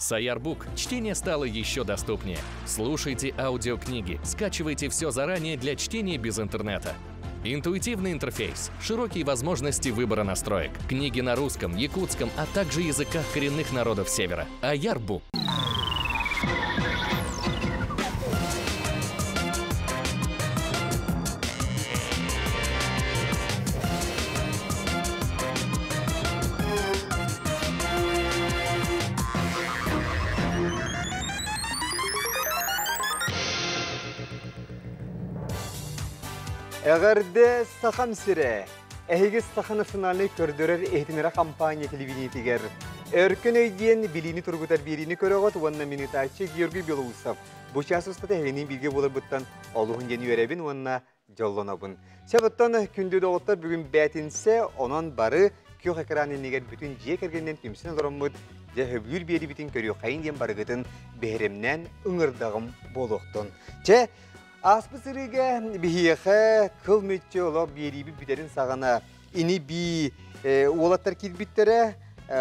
С Aярbook чтение стало еще доступнее. Слушайте аудиокниги, скачивайте все заранее для чтения без интернета. Интуитивный интерфейс, широкие возможности выбора настроек, книги на русском, якутском, а также языках коренных народов Севера. Aярbook. Эҕэрдэ Сахам сирэ! Эһиги Саха национальнай көрдөрөр иһитиннэрэр компания телевидениетигэр Өркөн өй диэн билиини тургутар биэриини көрөҕүт уонна минутааччы Георгий Белоусов бу чаас устата эһигини бииргэ буоларбыттан олуһун диэн үөрэбин уонна дьоллонобун. Сөп оттон күндү доҕоттор бүгүн бээтинсэ, онон бары күөх экран иннигэр бүтүн дьиэ кэргэнинэн түмсэн олороммут дьэ сөбүлүүр биэриибитин көрүөххэйин диэн барыгытын биһирэмнээн ыҥырдаҕым буолуохтун. Чэ, ааспыт сырыыга биһиэхэ кыл мүччү олох биэриибит бүтэрин саҕана ини-бии уолаттар киирбиттэрэ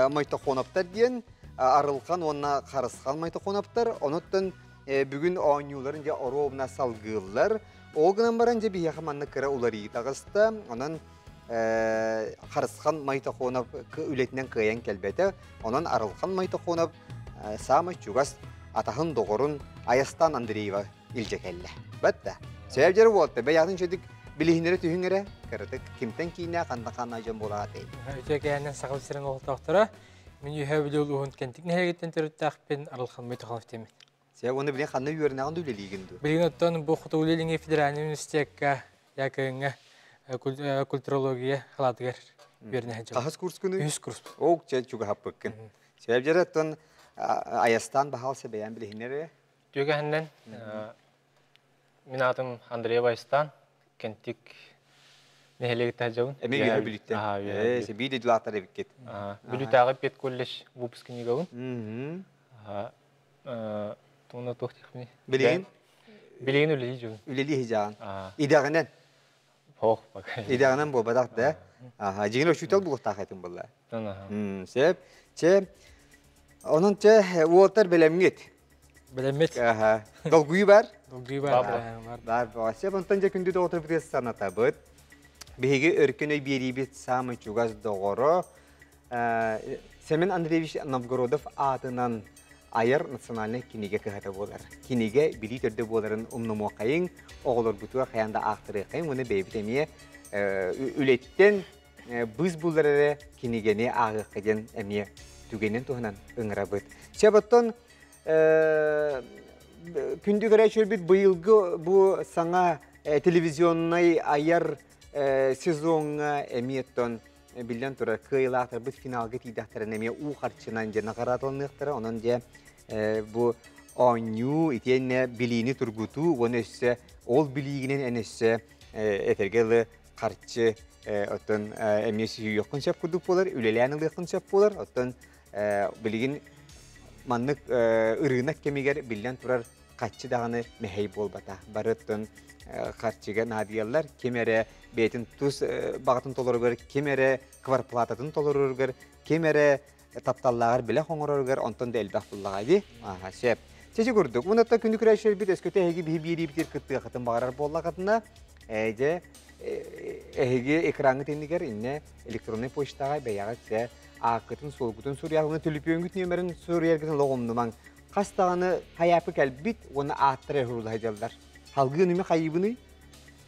Майтохоновтар диэн Арылхан уонна Харысхан Майтохоновтар. Онуттан бүгүн оонньууларын дьэ оруобуна салгыыллар. Ол гынан баран дьэ биһиэхэ манна кыра уларыйыы таҕыста. Онон Харысхан Майтохонов үлэтинэн кыайан кэлбэтэ. Онон Арылхан Майтохонов саамай чугас атаһын доҕорун Айастан Андреева илдьэ кэллэ. Батта. Сөп дьэр буолта. Бэйэҕин чөдүк билиһиннэрэ түһүҥ эрэ. Кыратык кимтэн киинэ ханна ханна дьон буолаҕатай. Үтүө кэһэнэн Саха сирин олохтоохторо. Мин үһэ Бүлүү улууһун Кэнтик нэһилиэгиттэн төрүттээхпин Арылхан Майтохонов диэммин. Сэ уонна билин ханна үөрэнэҕин да үлэлиигин дуу? Билигин оттон бу Хотугулуу-Илиҥҥи федеральнай университекка ЯКН-ҥа культурология халаатыгар үөрэнэ сылдьабын. Хаһыс курскунуй? Үһүс курс. Оок, чэ чугаһаппыккын. Сөп дьэрэ оттон Айастаан баһаалса бэйэм билиһиннэр Түгэһинэн мин аатым Андрей Вайстан, Кентик нэһилиэгиттэн сылдьабын. Эмиэ үөһэ Бүлүүттэн. Аха, үөһэ Ээ, биир дойдулаахтар эбиккит. Бүлүүтээҕи педколледж выпускнигабын. Тугуна туох диэхпиний? Билигин? Билигин үлэлии дьон. Үлэлии сылдьаҕын. Идэҕинэн? Хоох, пока. Идэҕинэн буолбатах да? Аха, дьиҥин учуутал буолуохтаах этим буолла. Сөп. Чэ, онон чэ, уолтар бэлэмҥит. Бэлэммит. Аха. Долгуйуу бар? Долгуйуу бар. Бар. Бар. Сөп, онтон дьэ күндү доҕотторбутугар санатабыт. Биһиги өркөн өй биэриибит саамай чугас доҕоро Семен Андреевич Новгородов аатынан айар национальнай кинигэ кыһата буолар. Кинигэ билии төрдө буоларын умнумуоххайыҥ, оҕолорбутугар хайаан да аахтарыаххайыҥ уонна бэйэбит эмиэ үлэттэн быыс буллар эрэ кинигэни ааҕыахха диэн эмиэ түгэнин туһунан ыҥырабыт. Сөп оттон күндү көрөөччүлэрбит быйылгы бу саҥа телевизионнай айар сезоҥҥа эмиэ оттон биллэн турар кыайыылаахтарбыт финалга тиийдэхтэринэ эмиэ уу харчынан дьэ наҕараадаланыахтара. Онон дьэ бу оонньуу итиэннэ билиини тургутуу уонна өссө ол билиигинэн эн өссө этэргэ дылы харчы оттон эмиэ сүһүйүөххүн сөп курдук буолар, үлэлээн ылыаххын сөп буолар. Оттон билигин маннык ырыынак кэмигэр биллэн турар харчы даҕаны мэһэй буолбата. Бары оттон харчыга наадыйаллар. Ким эрэ бэйэтин тус баҕатын толоругар, ким эрэ кварплататын толоруругар, ким эрэ тапталлааҕар бэлэх оҥороругар онтон да элбэх буллаҕа дии. Аха, сөп. Чэчи курдук. Уонна күндү күрээччилэрбит өскөтө эһиги биһи биэриибитигэр кыттыаххытын баҕарар буоллаххытына, дьэ, эһиги экраҥҥыт иннигэр иннэ электроннай почтаҕа бэйэҕит сэ ааккытын, суолгутун суруйаҕытын, төлөпүөҥҥүт нүөмэрин суруйаргытын олох умнумаҥ. Хас даҕаны хайаапы кэлбит уонна ааттара уруулаһа дьаллар. Халгыы нүмэ хайыыбыный?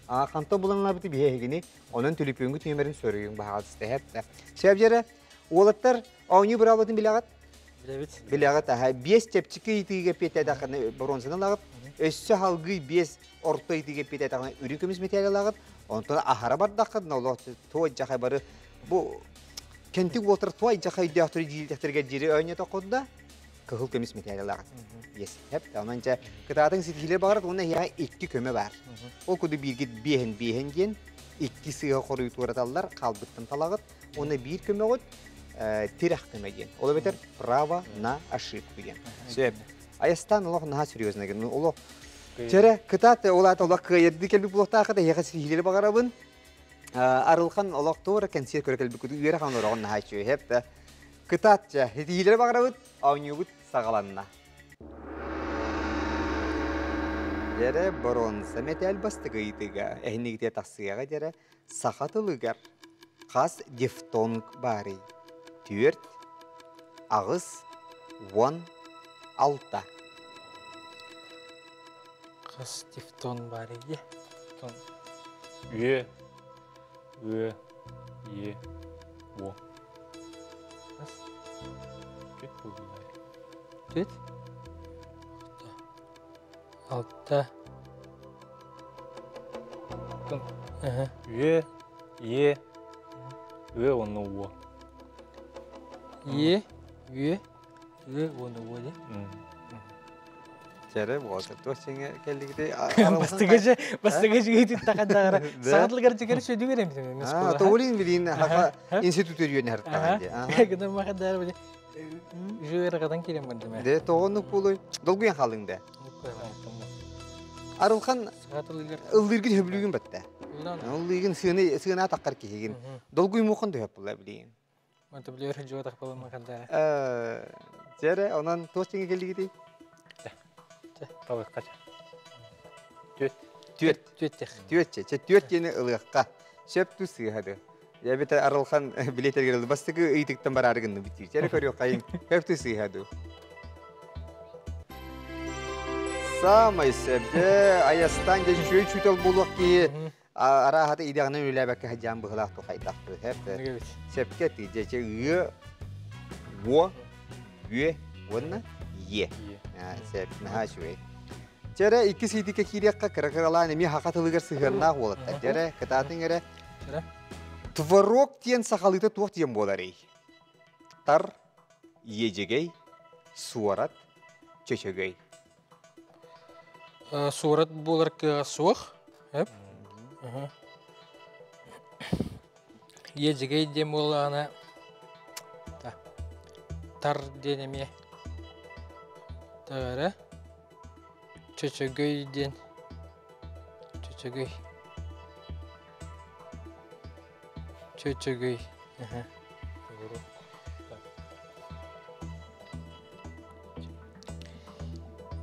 Хантан булан ылабыты биһи эһигини, онон төлөпүөҥҥүт нүөмэрин суруйуҥ баһаҕалыста эһэп. Сөп дьэрэ, уолаттар оонньуу быраабылатын билэҕит? Билэбит. Билэҕит, аха. Биэс чэпчэки ыйытыыга эппиэтээтэххинэ боруонсаны ылаҕыт. Өссө салгыы биэс орто ыйытыыга эппиэтээтэххинэ үрүҥ көмүс мэтээли ылаҕыт. Онтон аһара бардаххытына олох туой дьахай бары бу кентик уолтар туой дьахай өйдөөхтөрү диилтэхтэригэр диэри оонньотоххут да кыһыл көмүс мэтээли ылаҕыт. Yes. Хэп. Онон дьэ кытаатыҥ ситиһиилэр баҕарат уонна эһиэхэ икки көмө баар. Ол курдук бииргит биэһин биэһин диэн икки сыыһа хоруйу туораталлар, хаалбыттан талаҕыт. Уонна биир көмөҕүт тирэх көмө диэн. Ол эбэтэр право на ошибку диэн. Сөп. Айастаан олох наһаа серьезно гын. Олох Чэрэ, кытаат, ол аата олох кыайырдыы кэлбит буолуохтаахыт, эһиэхэ ситиһиилэри баҕарабын. Арылхан олох туора кэнсиэр көрө кэлбиккит үөрэх оҥороҕун наһаа үчүгэй. Кытаат, ситиһиилэри баҕарабыт, оонньуубут. саҕаланна. Дьэрэ боруонса мэтээл бастакы ыйытыыга эһинигитэ тахсыаҕа дьэрэ саха тылыгар хас дифтонг баарый? Түөрт, аҕыс, уон, алта. Хас дифтон баарый? Тон. Үө, үө, е, о. Хас? Түт буоллар. Түт? Алта. Тон. Үө, е, үө уонна уо. Е, үө, үө уонна уо дии. Чэрэ буолса туох сиҥэ кэллигити Бастыгы бастыгы жигити тахадагара сагатлыгар жигер сөдүгер эмитим А, тоолин билин хака институт өрүөн хартахан ди. Гына махадар били жуер гадан кирем бардым. Де тоҕоннук буолуй долгуйан хаалыҥ да. Арылхан ыллыыргын хөбүлүүгүн баттэ. Ыллыыгын сыаны сыана таққар киһигин. Долгуй мухан төһөп була билигин. Онто билер жуа тахпалым махадар. Жere онон туох тиҥэ кэллигитий? Талыкка. Түөт. Түөт. Түөт тех. Түөт че. Түөт диэни ылыахха. Сөп ту сыыһады. Я бит Арылхан билетергер бастыкы ыйтыктан бараары гынны битии. Чere көрүөххайын. Хөп ту сыыһады. Самай сөбе Айастан дьэ үчүгэй учуутал буолуох киһи арааһата идэҕинэн үлэлээбэккэ сылдьан быһылаах тухайдахпыт. Сөпкө этии дьэ чэ ыа уо үө уонна е. Сөп наһаа үчүгэй. Чэрэ иккис ыйытыкка киириэххэ кыра-кыралаан эмиэ саха тылыгар сыһыаннаах уолаттар. Дьэрэ кытаатыҥ эрэ. Творог диэн сахалыыта туох диэн буоларый? Тар, иэдьэгэй, суорат, чөчөгөй. Суорат буолар кыаҕа суох. Эп. Иэдьэгэй диэн буоллаҕына тар диэн эмиэ тара чөчөгөй диэн чөчөгөй чөчөгөй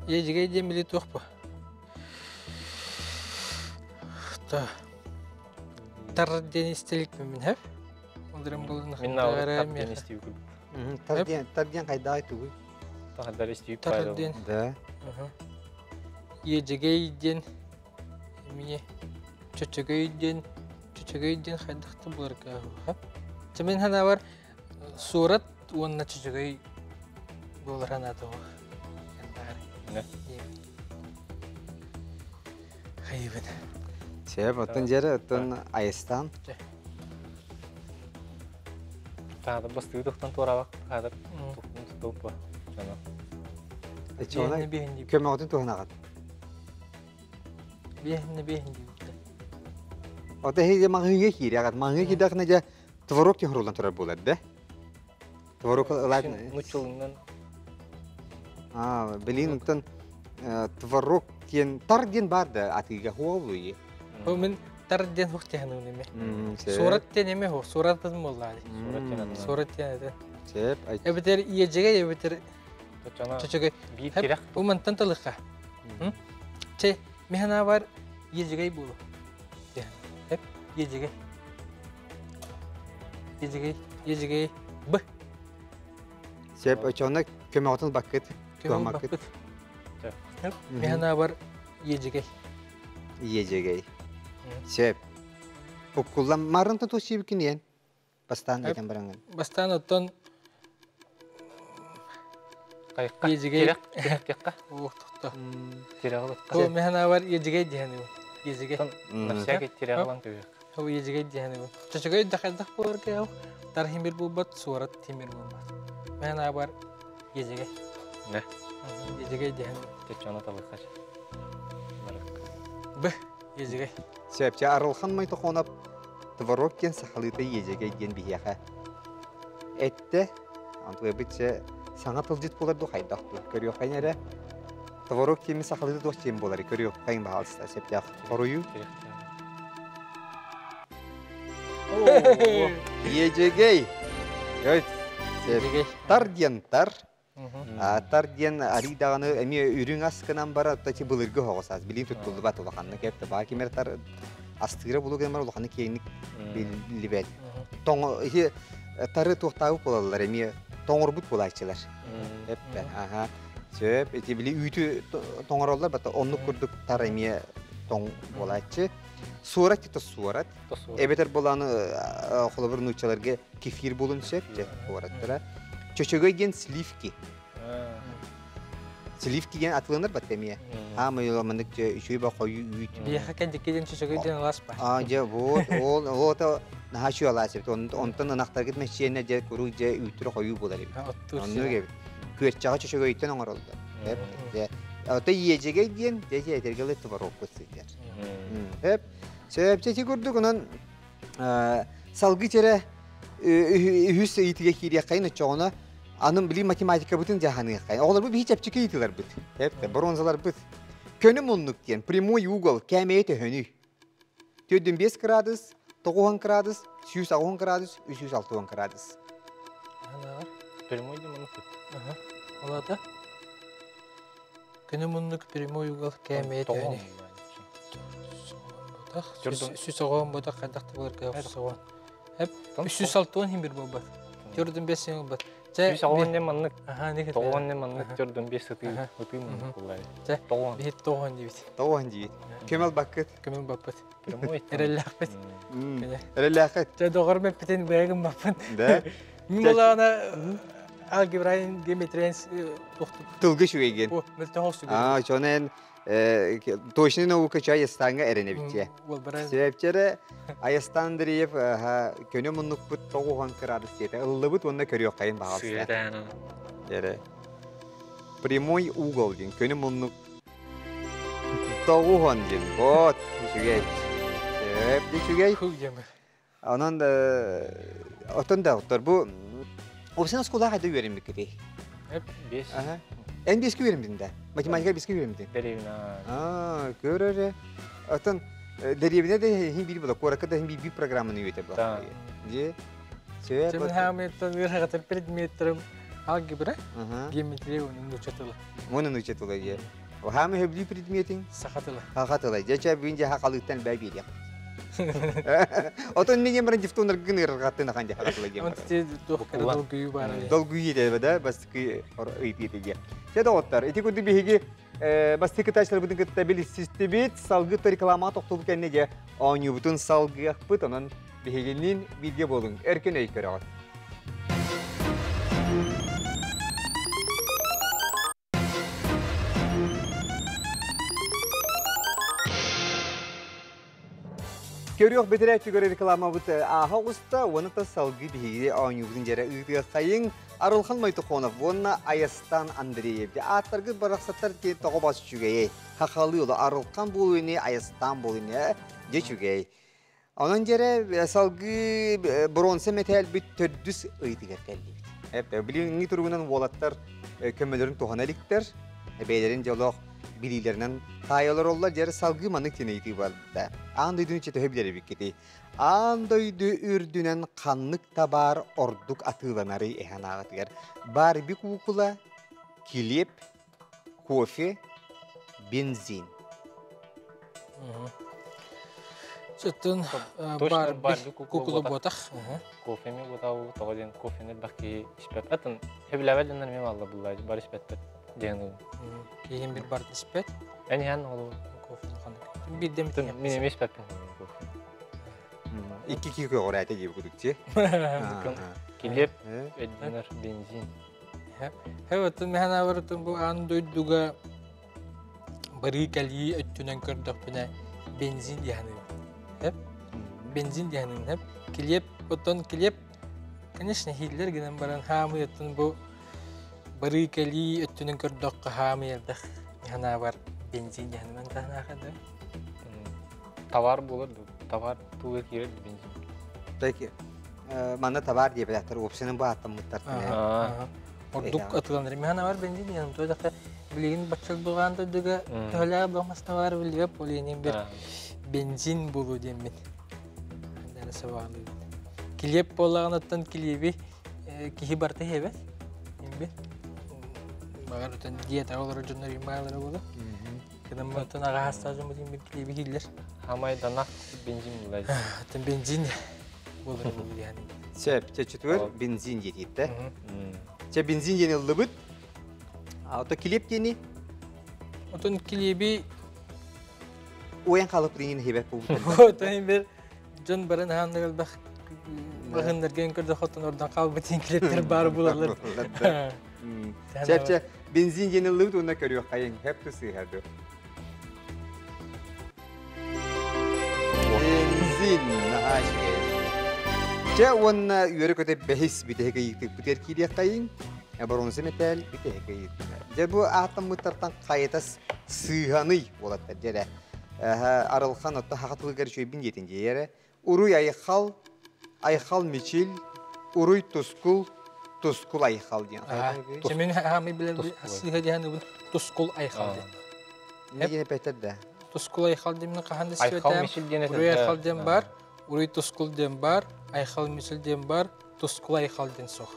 Иэдьэгэй диэн били туох бу? Тар диэн истиликпин мин хэп. Олдырым булун Мин тар диэн истибикүн. Тар диэн тар диэн хайдаай тугуй? Тахадар истибик Тар диэн. Да. Иэдьэгэй диэн эмиэ чөчөгөй диэн чөчөгөй диэн хайдахта буларга хэп. Чэмин ханабар Суорат уонна чөчөгөй буолар санаата Хайыбын. Сөп, оттон дьэрэ, оттон Айыстан. Таада бастыы тухтан туорабак, таада тухтан тутуппа. Чоно. Чоно көмөҕүтүн туһанаҕыт. Биэһинне биэһин диибит. Ота эһиги маҕаһыыҥҥа киирэҕит. Маҕаһыыҥҥа киирдэххинэ дьэ творог тиһуруллан турар буолар да? Творог ылаат... Нуччалынан. Аа, билин онтон творог диэн тар диэн бар да атыыга хуолуй. Бу мин тар диэн хух тиһанын эме. Сурат диэн эме ху, сурат буоллаа. Сурат диэн это. Сөп. Эбитер иэдьэгэ, эбитер чөчөгөй. Биир тирэх. Бу мантан талыхха. Че, механа бар иэдьэгэй буолу. Хеп, иэдьэгэй. Иэдьэгэй, иэдьэгэй, Б. Сөп, очоно көмөҕүтүн баккыт. Көмөҕүн баккыт. Механа бар иэдьэгэй. Иэдьэгэй. Сөп. Буккуллан марын туту сиибиккин иэн. Бастаан этэн бараҥын. Бастаан оттон Кайыкка. Иэдьэгэй. Тирэх, тирэх Уох тохто. Тирэҕи Бу механа бар иэдьэгэй диһэн Иэдьэгэй. На всякий тирэҕи көбүөх. Ол иэдьэгэй диһэн Чөчөгөй да хайдах буолар кэһэл тар химир буолбат, суорат тимир буолбат. Механа бар иэдьэгэй. Не. Иэдьэгэй диһэн. Чөчөна талыхач. Б. Иэдьэгэй. Сөпчэ Арылхан Майтохонов творог диэн сахалыыта иэдьэгэй диэн биһиэхэ эттэ. Антуйабыт чэ саҥа тылдьыт буолар дуу хайдах дуу көрүөххэйин эрэ. Творог диэми сахалыыта туох диэн буолар көрүөххэйин баһаалыста сөптөөх хоруйу. Иэдьэгэй. Тар диэн тар. Тар диэн арыйдаҕаны эмиэ үрүҥ ас гынан барар ти былыргы оһоҕос ас билин туттуллубат улаханнык эпте баа кимер тар астыыра булу гынан улаханы киэҥник биллибэт. Тоҥ ити тары туохтаабыт буолаллар эмиэ тоҥорбут буолааччылар. Эппе аха. Сөп ити били үүтү тоҥороллор бата оннук курдук тар эмиэ тоҥ буолааччы. Суорат тито суорат. Эбэтэр буланы холобур нууччаларга кефир булун сөп же суораттара. Чөчөгөй диэн сливки. Сливки диэн атыланар бат эмиэ. Хаамай маннык үчүгэй ба хойуу үүт. Биэхэ кэнтикки диэн чөчөгөй диэн алаас ба. А дьэ вот ол ол наһаа үчүгэй алаас эбит. Онтон ынахтаргыт мэччиэнэ дьэ куруук дьэ үүттэрэ хойуу буолар эбит. Оннук эбит. Күөрчэҕи чөчөгөйтөн оҥороллор. Дьэ Ото иэдьэгэй диэн дьэ этэргэ творогку сытар. Эп Сөп курдук онон салгыы чэрэ үһүс ыйытыга киириэххэйин оччоҕуна анын били математикабытын дьаһаныаххайын. Оҕолорбут биһи чэпчэки ыйытыларбыт. Эп бронзаларбыт. Көнө муннук диэн прямой угол кээмэйэ төһөнүй? 405 градус, 90 градус, 180 градус, 360 градус. Прямой диэн муннук. Олата? Көнө муннук прямой угол кээмэйэ төһөнүй? Сүс оҕоон ботах хайдах да буолар кыах соҕон. Эп 360 хин бир буолбат. Төрдүн бес син буолбат. Чэ 360 не маннык. Тоҕон не маннык төрдүн бес сытыы ытыы муннук буллар. Чэ биһит тоҕон диибит. Тоҕон диибит. Көмөл баккыт. Көмөл баппыт. Эрэллээхпит. Эрэллээххит. Чэ доҕорум эппитин бэйэгин баппын. Да. Мин булаана алгебрайн геометриян тылгы үчүгэйгин. Аа, чонен точный наука чай Айастаҥҥа эрэнэбитче. Сөпчере Айастан Андреев көнө муннукпут тоҕуһан кыраадыс диэтэ. Ыллыбыт уонна көрүөххэйин баҕалста. Эре. Прямой угол диэн көнө муннук тоҕуһан диэн. Вот, үчүгэй. Сөп, үчүгэй. Онон отон да оттор бу Опсен оскуолаҕа хайда үөрэммиккитий? Бес. Эн беске үөрэммитин да? Математика беске үөрэммитин? Дэриэбинэ. Аа, көр эрэ. Отон дэриэбинэ да иһин биир була, куоракка да иһин биир программаны үөтэ була. Дьэ. Сөп. Мен хаамыттан ыарахатар предметтерим алгебра, геометрия уонна нуучча тыла. Уонна нуучча тыла дьэ. Хаамы хөбүлүү предметиң? Саха тыла. Саха тыла. Дьэ, чэ, бүгүн дьэ хахалыыттан бээ биэриэх. Отон мен баран дифтоннаргын ырырҕаттын ахан дьэ хахатыла диэн баран. Туох долгуйуу баар. Долгуйуу дэ да бастыкы ыйытыы диэ. Чэ доҕоттор, ити курдук биһиги бастакы кытааччыларбытын кытта билсистибит, салгы реклама тохтолу кэннэ дьэ оонньуубутун салгыахпыт, онон биһигинниин бииргэ буолуҥ, өркөн өй көрөҕүт. Көрүөх бэтэрээччигэр рекламабыт ааһа оҕуста, уонна та салгыы биһиги оонньуубутун дьэрэ ыытыаххайыҥ. Арылхан Мойтохонов уонна Айастан Андреев. Ааттаргыт барахсаттар ки тоҕо бас үчүгэйэй. Хахалыы оло Арылхан буолуйни, Айастан буолуйни, дьэ үчүгэй. Онон дьэрэ салгыы бронза мэтээлбит төрдүс ыйытыгар кэллибит. Билиҥҥи туругунан уолаттар көмөлөрүн туһана иликтэр, бэйэлэрин дьолоох билиилэринэн таайалар оллар дьэрэ салгыы маннык диэн ыйытыы барда. Аан дойдуну чэ төһө билэр эбиккитий? Аан дойду үрдүнэн ханнык табаар ордук атыыланарый эһэн ааҕытыгар? Барби куукула, килиэп, кофе, бензин. Сөттөн Барби кукула буотах. Кофе ми буотау тоҕо диэн кофены элбэх киһи испэт. Атын хэбилээбэт дьоннор эмиэ бааллар буллаа бар испэттэр диэн. Киһим бир бар испэт. Эн иһэн ол кофе ханнык. Биирдэ мин эмиэ испэппин кофе. Икки киһи көҕүрээтэ диэбит курдук дии. Килиэп, өйдөнөр бензин. Хэвэтин мэхэнабарытын бу аан дойдуга барыы кэлии өттүнэн көрдөхпүнэ бензин диэханыыбын. Хэп бензин диэханыыбын хэп килиэп оттон килиэп конечно хиллер гынан баран хаамый оттон бу барыы кэлии өттүнэн көрдөххө хаамый элбэх ханаабар бензин диэханыман таһнаахада. Товар буолар товар туга киирэр бензин. Peki. Манна товар диэбэтэхтэр уопсайынан бу ааттаммыттар. Ордук атыланар. Миһана бар бензин диэн туойдахта билигин баччал булгаан дойдуга төһөлөөх буолмас товар билигэ полиэнин бир бензин булуу диэммин. Дара сабаалыы. Килиэп буоллаҕынаттан килиэби киһи барта хебет. Имби. Багар өтөн диета олорор дьоннор имаалара буолар. Кынаммытын аҕаһастаах дьоммутун бир килиэби хиллер. Хамай данах бензин булай. Тын бензин болар бу диэн. Сөп, чечүтүгэр бензин диэтиттэ. Чэ бензин диэн ыллыбыт. А ото килиэп диэни? Отон килиэби уйан халып диэн хибэт буолбут. Отон бир дьон баран хааннык элбэх баһыннарген көрдө хотон ордон хаалбыт килиэптер бар булалар. Чэ, чэ, бензин диэн ыллыбыт уонна көрүөххэйиҥ, хэп тысыыһа ду. Бензин, наһаа үчүгэй. Чэ, уонна үөрэ-көтө бэһис бүтэһик ыйытыкпытыгар киириэххэйиҥ. Боруонса мэтээл бүтэһик ыйытыга. Дьэ, бу ааттаммыттартан хайатас сыыһаный уолаттар дьэрэ. Арылхан отто хаха тылыгар үчүгэйбин диэтин диэйэрэ. Уруй айхал, айхал мичил, уруй тускул, тускул айхал диэн. Мен хаамай билэр сыыһа диэн ыбын тускул айхал диэн. Не диэн эпэтэр да? Тускул айхал диэн хаһан да Айхал мичил диэн Уруй айхал диэн бар, уруй тускул диэн бар, айхал мичил диэн бар, тускул айхал диэн суох.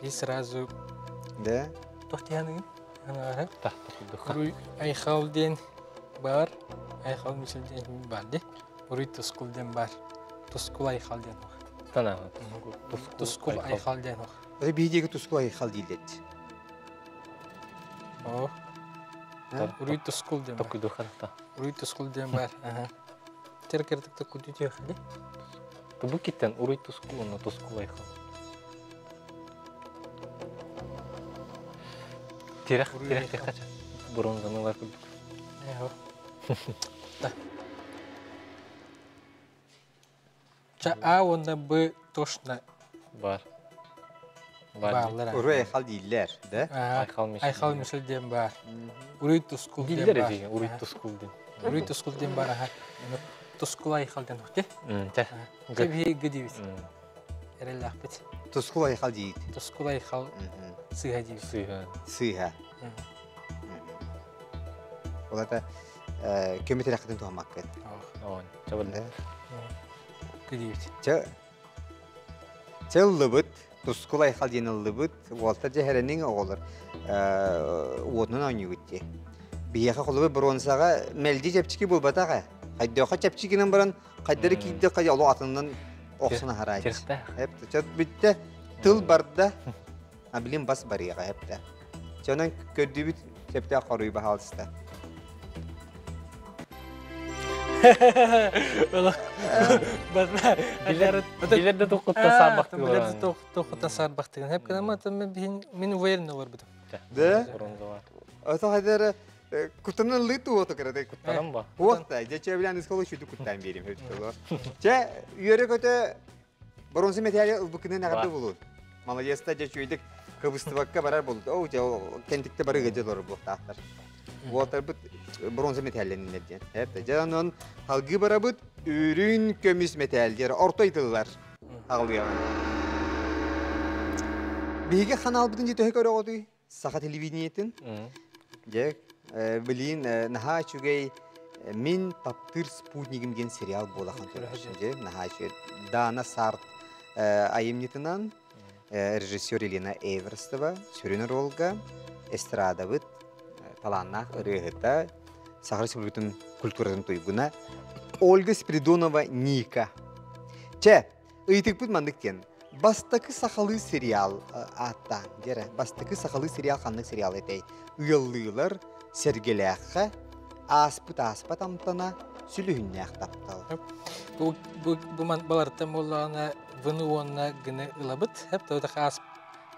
И сразу Да? Туох диэн Уруй айхал диэн бар, айхал мичил диэн бар ди. Уруй тускул диэн бар. Тускул айхал диэн ох. Тана Тускул айхал диэн ох. Ой биһиги тускул айхал дииллэр. О. Уруй тускул диэн бар. Токуйдуханта. Уруй тускул диэн бар. Аха. Тер-кертик токуйду диэхли. Бу киттен уруй тускул онно тускул айхал. Тирэх, тирэх тихача. Бронзанылар курдук. Эхо. Да. Ча А уонна Б точно бар. Бааллар. Уруй айхал дииллэр, да? Айхал мичил. Айхал мичил диэн баар. Уруй тускул диэн Дииллэр баар. эти, уруй тускул диэн. Уруй тускул диэн баар аха. Тускул айхал диэн ухте. Тэ. Тэ биһи г диибит. Эрэллээхпит. Тускул айхал диит. Тускул айхал сыыһа диибит. Сыыһа. Сыыһа. Ол это көмө тирэххитин туһаммаккыт. Оон, чабылда. Г диибит. Чэ Чэ ыллыбыт, тускул айхал диэн ыллыбыт, уолта дьэһэрэниҥ оҕолор уотунан оонньуугут дии. Биһиэхэ холобур бронзаҕа мэлдьи чэпчэки буолбатах ээ. Хайдыахха чэпчэкинэн баран хайдары киирдэ хайа олох атынынан охсон аһарааччы. Эп бүттэ тыл барда, а билин бас барыаҕа эптэ. Чонон көрдүүбүт сөптөөх хоруй баһаалыста. Билер да тухкутта саарбахтыгын. Билер да тухкутта саарбахтыгын. Хеп кынама мен уверен олорбутум. Да? Ото хайдара куттанан лыту ото кырады. Куттанан ба? Уохта, дьэ чэ билэн ысколу шүтү куттан берим хөттөлө. Чэ үөрэ көтө бронза медали ылбыкынан аҕарды булун. Молодецта дьэ чүйдик кыбыстыбакка барар болду. Оу дьэ кентикте барыга дьэ олорор буохтаахтар. Уолтарбыт бронза металлениннер диэн. Эп дьэ онон халгыы барабыт үрүн көмүс металлер орто ыйтыллар аҕылыаҕын. Биһиги ханаалбытын дьэ төһө көрөҕүтүй? Саха телевидениетин. Дьэ, билин наһаа үчүгэй Мин таптыыр спутнигим диэн сериал буолахан көрөчү. Наһаа үчүгэй. Дана Сарт айымньытынан режиссер Елена Эверстова сүрүн ролга эстрадабыт талааннаах ырыаһыта Саха Республикатын культуратын туйгуна Ольга Спиридонова Ника. Чэ, ыйытыкпыт маннык диэн. Бастакы сахалыы сериал ааттаан, дьэрэ, бастакы сахалыы сериал ханнык сериал этэй? Ыаллыылар, Сэргэлээххэ, ааспыт ааспат амтана, сүлүһүннээх таптал. Бу бу бу балартан буоллаҕына выны уонна гыны ылабыт. Хэп аас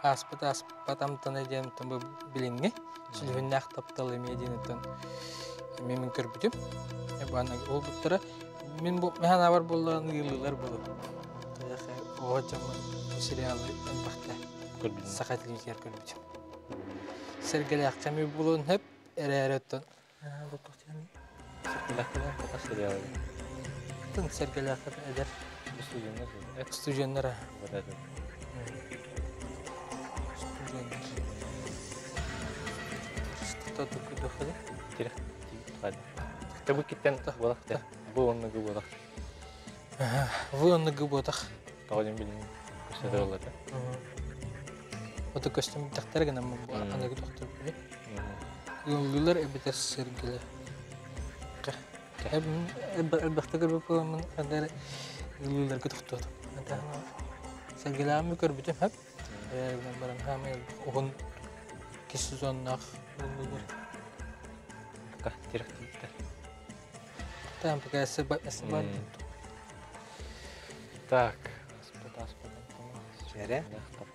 ааспыт ааспат амтана диэн бу билиҥҥи сүлүһүннээх таптал эмиэ диэн эмиэ мин көрбүтүм. Баана ол буттара мин бу механабар буоллаҕына ыаллыылар буолу. Оҕо дьоммун бу сериалы элбэхтэ саха телевизор көрбүтүм. Сэргэлээххэ эмиэ буолуон сөп, эрээри оттон Тын сэргэлээххэ эдэр студеннар студеннар Бу киттен буолах бу оннугу буолах. Вы оннугу буотах. Тоҕо дьон билин көрсөтөр оллата. Ото көстүм тахтар гынан бу аныгы тохтор били. Ыаллыылар эбэтэр сэргэлэр. Элбэхтэ көрбүт хандар ыаллыыларга тохтоотум. Сэргэлээҕин көрбүтүм хөп. Баран хаамай уһун сезоннаах ыаллыылар. Там пока бар. Так. Чэрэ.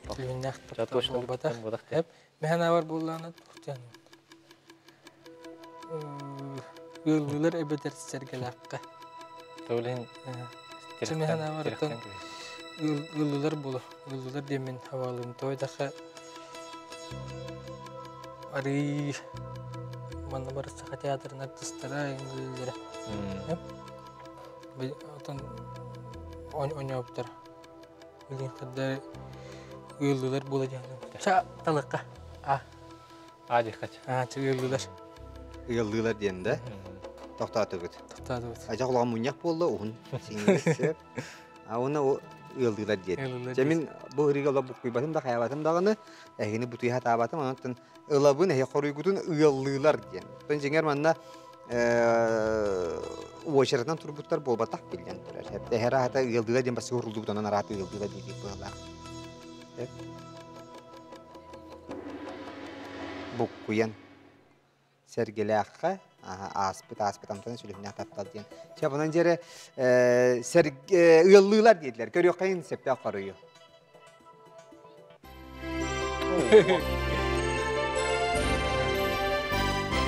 Түһүннэх таптал буолбатах. Эп мэхэнавар буоллаана тухтан. Ыаллыылар эбэтэр сэргэлээххэ. Тоолин Чэмэхэнавартан ыаллыылар буолар. Ыаллыылар диэммин хабаалыым. Той даха арый манна бар Саха театрын артистара ыҥырыллара. Отон оñообуттар. Билин хадда ыаллыылар буола диэн. Ча талыкка. А. А дихач. А, ча ыаллыылар. Ыаллыылар диэн да. Тохтоотубут. Тохтоотубут. Ажа улахан мунньах буолла уһун сиҥнэс. А уна ыаллыылар диэн. Дьэ мин бу ырыга ыла буккуйбатым да хайабатым даҕаны эһигини бутуйа сатаабатым онон ылабын эһи хоруйгутун ыаллыылар диэн. Оттон дьиҥэр манна уочаратынан турбуттар буолбатах биллэн турар. Эһэр аата ыалдыыла диэн бассыгы уруллубут онон араата ыалдыыла диир быһалаах. Буккуйан сэргэлээххэ ааспыт ааспыт амтана сүлүһүннээх таптал диэн. Чэ, онон дьэрэ ыаллыылар диэтилэр. Көрүөххэйин сөптөөх хоруйу.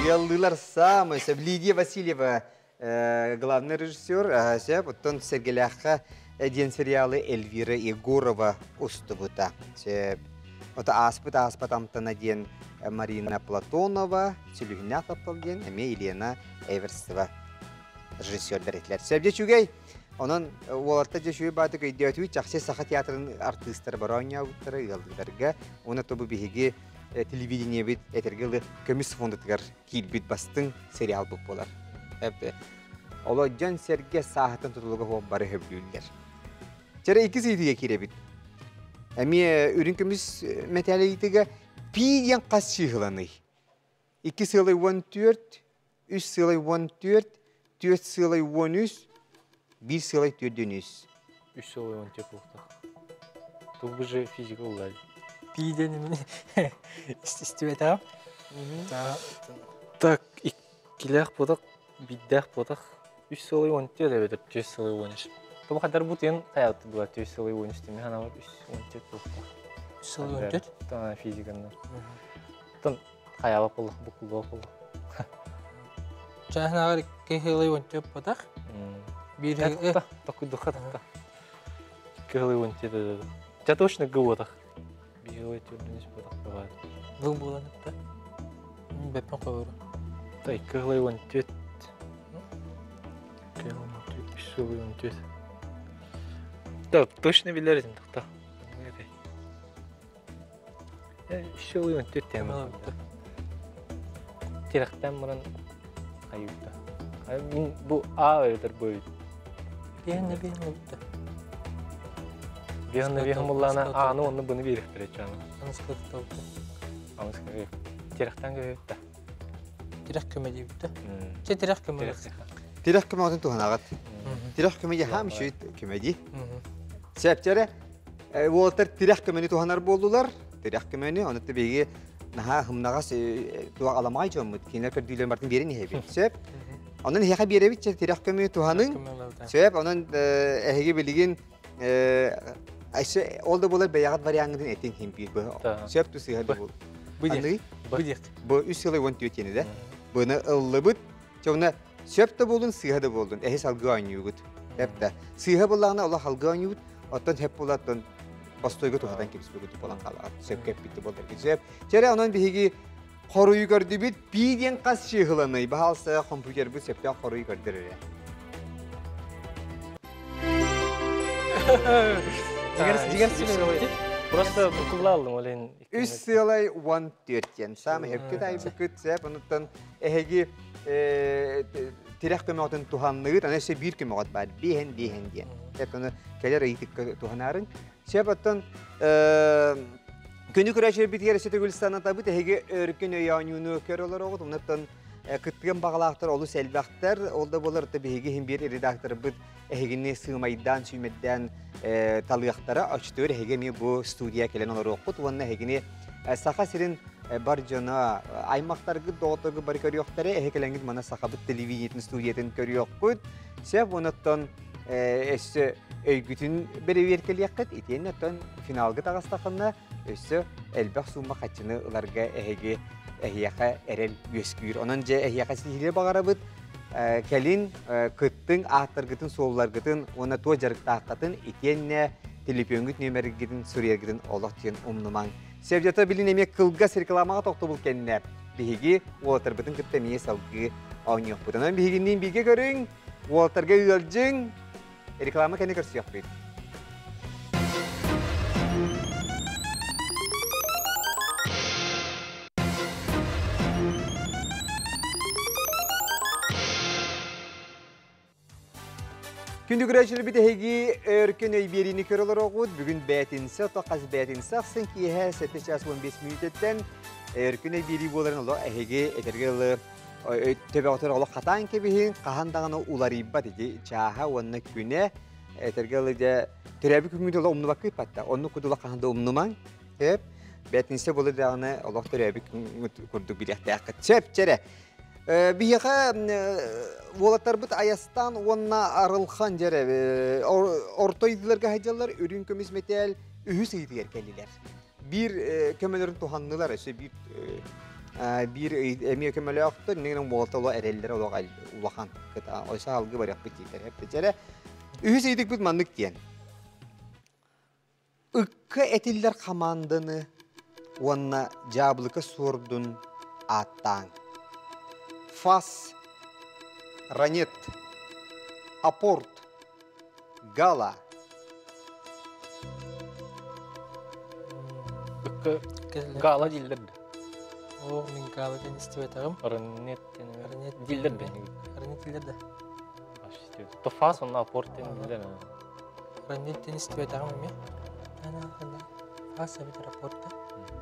Ыаллыылар самый сөп. Лидия Васильева главный режиссер, сөп. Оттон Сэргэлээххэ диэн сериалы Эльвира Егорова устубута. Сөп. Ото ааспыт ааспат амтана диэн Марина Платонова, Сүлүһүннээх таптал диэн эмиэ Елена Эверстова режиссердар этилэр. Сөп дьэ үчүгэй. Онон уолаттар дьэ үчүгэй баатык өйдөөтүбүт чахчы Саха театрын артыыстара бары оонньообуттара ыалдыыларга. Уонна тобу биһиги телевидениебит этэргэ ылы көмүс фондатыгар киирбит бастыҥ сериалбыт буолар. Оло дьон-сэргэ сааһыттан тутулуга суох бары сөбүлүүллэр. Чэрэ иккис ыйытыыга киирэбит. Эмиэ үрүҥ көмүс мэтээл ыйытыга пи диэн хас чыыһыланый? Икки сыалай 14, үс сыалай 14, түөрт сыалай 13, биир сыалай 4 үс. Үс сыалай 14 буолуохтаах. Тут же физика уллари. Пи диэн истибэтэҕим. Так, иккилээх буотах, биирдээх буотах, үс сыалай 14 эбэтэр түөрт сыалай 13. Тобу хадар бу тиэн хаялты була түөрт сыалай 13 теми ханабар үс 14 буолуохтаах. Үс сыалай 14? Та физиканна. Тон хаялап боллах, букуллуох боллах. Чааһынааҕар икки сыалай 14 буотах. Биир Токуйдуха тахта. Икки сыалай 14. Ча точно гыбытах. Биир сыалай 4 буотах бывает. Был буолан ытта. Бэппин қойору. Та икки сыалай 14. Икки сыалай 14, үс сыалай 14. Да, точно билер этим тахта. Үс сыалай 14 тема. Тирахтан муран айыпта. Мин бу А өтөр бу. Биһэн биһэн ылбыта. Биһэн биһэн буллана Аны онны буну биирихтер чаны. Аныскы толку. Аныскы тирахтан көйөттө. Тирэх көмө диэбитэ. Чэ тирэх көмө. Тирэх көмөтүн туһанаҕыт. Тирэх көмө хаам үчүгэй көмө дии. Сәпчәрэ уолаттар тирэх көмөнү туһанар буоллулар. Тирэх көмөнү, оны биһиги наһаа хымнаҕас туох аламаҕай дьоммут. Кинилэр көрдүүлэрин бартын биэрин иһэбит. Сөп. Онон эһиэхэ биэрэбит чэ тирэх көмө туһаныҥ. Сөп. Онон эһиги билигин ол да буолар бэйэҕит вариаҥҥытын этиҥ иһин биир бу. Сөп тусыһа да буол. Бу диэх. Бу диэх. Бу үс сылай 14 ени да. Быны ыллыбыт. Чоҕуна сөп да буолун, сыыһа да буолун. Эһи салгыы оонньуугут. Сөп да. Сыыһа буоллаҕына олох алгыы оонньуубут. Оттон сөп буолаттан постойго туһатан кэбиспит буолан хаалаҕат. Сөп кэппитти буолар. Сөп. Чэрэ онон биһиги хоруйу көрдүбүт. Пи диэн хас чыыһыланый? Баһаалса компьютербут сөптөөх хоруйу көрдөрөр. Дигер дигер Просто букулла алдым олен. Үс сыалай 14 диэн. Самый хөпкүт айбыкыт сөп. Онуттан эһиги тирэх көмөҕөтүн туһанныгыт, аны өссө биир көмөҕөт баар, биэһэн биэһэн диэн. Сөп, ону кэлэр ыйытыкка туһанарын. Сөп, оттон. Күнү көрөөччүлэрбитигэр өссө төгүл санатабыт, эһиги өркөн өй оонньууну көрө олороҕут. Оннуттан кыттыган баҕалаахтар олус элбэхтэр. Ол да буолар биһиги иһин биир редакторбыт эһигини сыымайдаан, сүүмэрдээн талыахтара. Оччотугар эһиги эмиэ бу студия кэлэн олоруоххут уонна эһигини Саха сирин бар дьоно, аймахтаргыт, доҕотторгут бары көрүөхтэрэ. Эһи кэлэҥҥит мана Сахабыт телевидениетин студиятын көрүөххүт. Сөп, онуттан өссө өйгүтүн бэрэбиэркэлиэххит итиэннэ оттон финалга таҕыстаххына өссө элбэх суумма хаччыны ыларга эһиги эһиэхэ эрэл үөскүүр. Онон дьэ эһиэхэ ситиһиилэри баҕарабыт. Кэлин кыттыҥ ааттаргытын, суолларгытын уонна туох дьарыктааххытын итиэннэ телефоҥҥут нүөмэргитин суруйаргытын олох диэн умнумаҥ. Севдята билин эмиэ кылгас рекламаҕа тохтобул кэннэ биһиги уолаттарбытын кытта эмиэ салгыы оонньуохпут. Онон биһигинниин бииргэ көрүҥ, Уолаттарга ыалдьыҥ, реклама кэннэ көрсүөхпүт. Күндү көрөөччүлэрбит эһиги өркөн өй биэриини көрө олороҕут. Бүгүн бээтинсэ, ото хас бээтинсэ ахсын киэһэ 7 час 15 мүнүүтэттэн өркөн өй биэрии буоларын олох эһиги этэргэ дылы төбөҕүтүгэр олох хатаан кэбиһиҥ, хаһан даҕаны уларыйбат ити чааһа уонна күнэ этэргэ дылы дьэ төрөөбүт күҥҥүт олох умнубакка ыппатта. Оннук кудула хаһан да умнумаҥ. Сөп. Бэтинсэ буолар даҕаны олох төрөөбүт күҥҥүт курдук билиэхтээххит. Сөп, чэрэ. Биһиэхэ уолаттарбыт Айастан уонна Арылхан дьэрэ орто ыйдыларга сылдьаллар, үрүҥ көмүс мэтээл үһүс ыйытыгар кэллилэр. Биир көмөлөрүн туһаннылар, өссө биир биир эмиэ көмөлөөхтөр, иннигинэн уолаттар олох эрэллэрэ олох улахан. Ойса алгы барыахпыт дииллэр. Эппитчэрэ. Үһүс ыйытыкпыт маннык диэн. Ыкка этиллэр хамаанданы уонна дьаабылыка суордун ааттааҥ. Фас, Ранет, Апорт, Гала. Ыкка Гала дииллэр да. О, мин Гала диэн истибэтэҕим. Ранет диэн Ранет дииллэр да. Ранет дииллэр да. То фас онно апорт диэн дииллэр. Ранет диэн истибэтэҕим эмиэ. Фас эбитэр апорт да.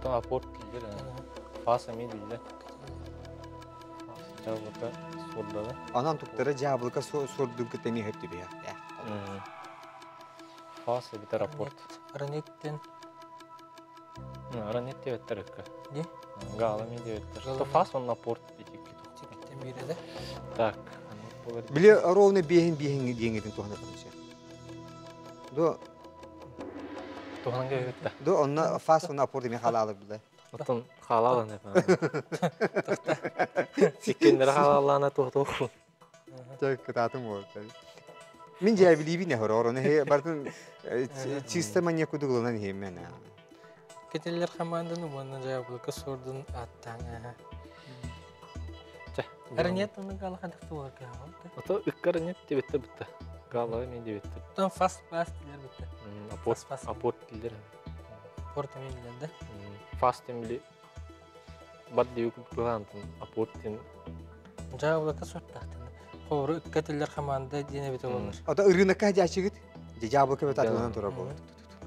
То апорт дииллэр. Фас эмиэ дииллэр. Дьаабылыка суордала. Онон туктара дьаабылыка суордун кытта эмиэ сөп түбэһиэхтээх. Фас эбитэр апорт. Ранеттен. Ранет диэбэттэр ыкка. Ди? Гала ми диэбэттэр. То фас он апорт итикки. Тикиттен биирэ Так. Били ровно биэһин биэһин диэҥитин туһана көрүсэ. До Туһанан кэбиттэ. До онно фас онно апорт эми халаалар биле. Оттон хаалаалан Иккиэннэрэ хаалаалаана туохтуохпун. Чэ, кытаатым уол. Мин дьээбилиибин эһэр орону хе бартын чисто маньяк кудугуланан иһиммен. Кетеллер команданы уонна дьаабылыка суордун ааттаан аха. Чэ. Ранет оны гала хадах туар кааман. Ото ыккар нет дебетте битте. Гала мен дебетте. Тон фас пас дилер битте. Апорт апорт дилер. Апорт эми билер да. Фас тем били бат диюк быһаантын апорт тем. Дьаабылыка суортаахтын. Холобура ыкка тиллэр хамаанда диэн эбитэ буолар. Ото ырыынакка дьаачыгыт. Дьаабылыка бөтө атыланан турар буолар.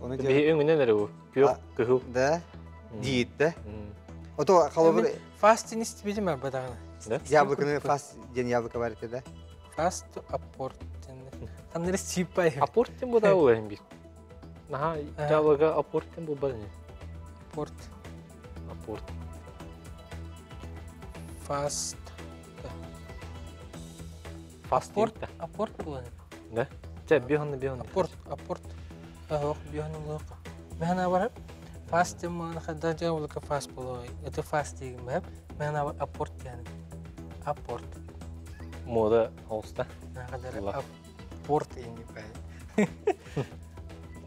Оны биһи өҥүнэн эрэ бу. Күөх, кыһыл. Да. Диит да. Ото холобура Фаст теннис видимо бадаҕына. Яблоканы фаст диэн яблоко бар этэ да. Фаст апорт. Ханнары сиппай. Апорт диэн бу да улахан бир. Наһаа дьаалыга апорт диэн буолбат ини. Апорт. Апорт. Фаст. Фаст Апорт. Апорт буолан. Да? Чэ, биһонна биһонна. Апорт, апорт. Ох, биһонна лох. Мэхана бар. Фаст диэн маана хадда дьаабылыка фаст буолуой. Это фаст диигин бэп. Мэхана бар апорт диэн. Апорт. Мода холста. Апорт ини бай.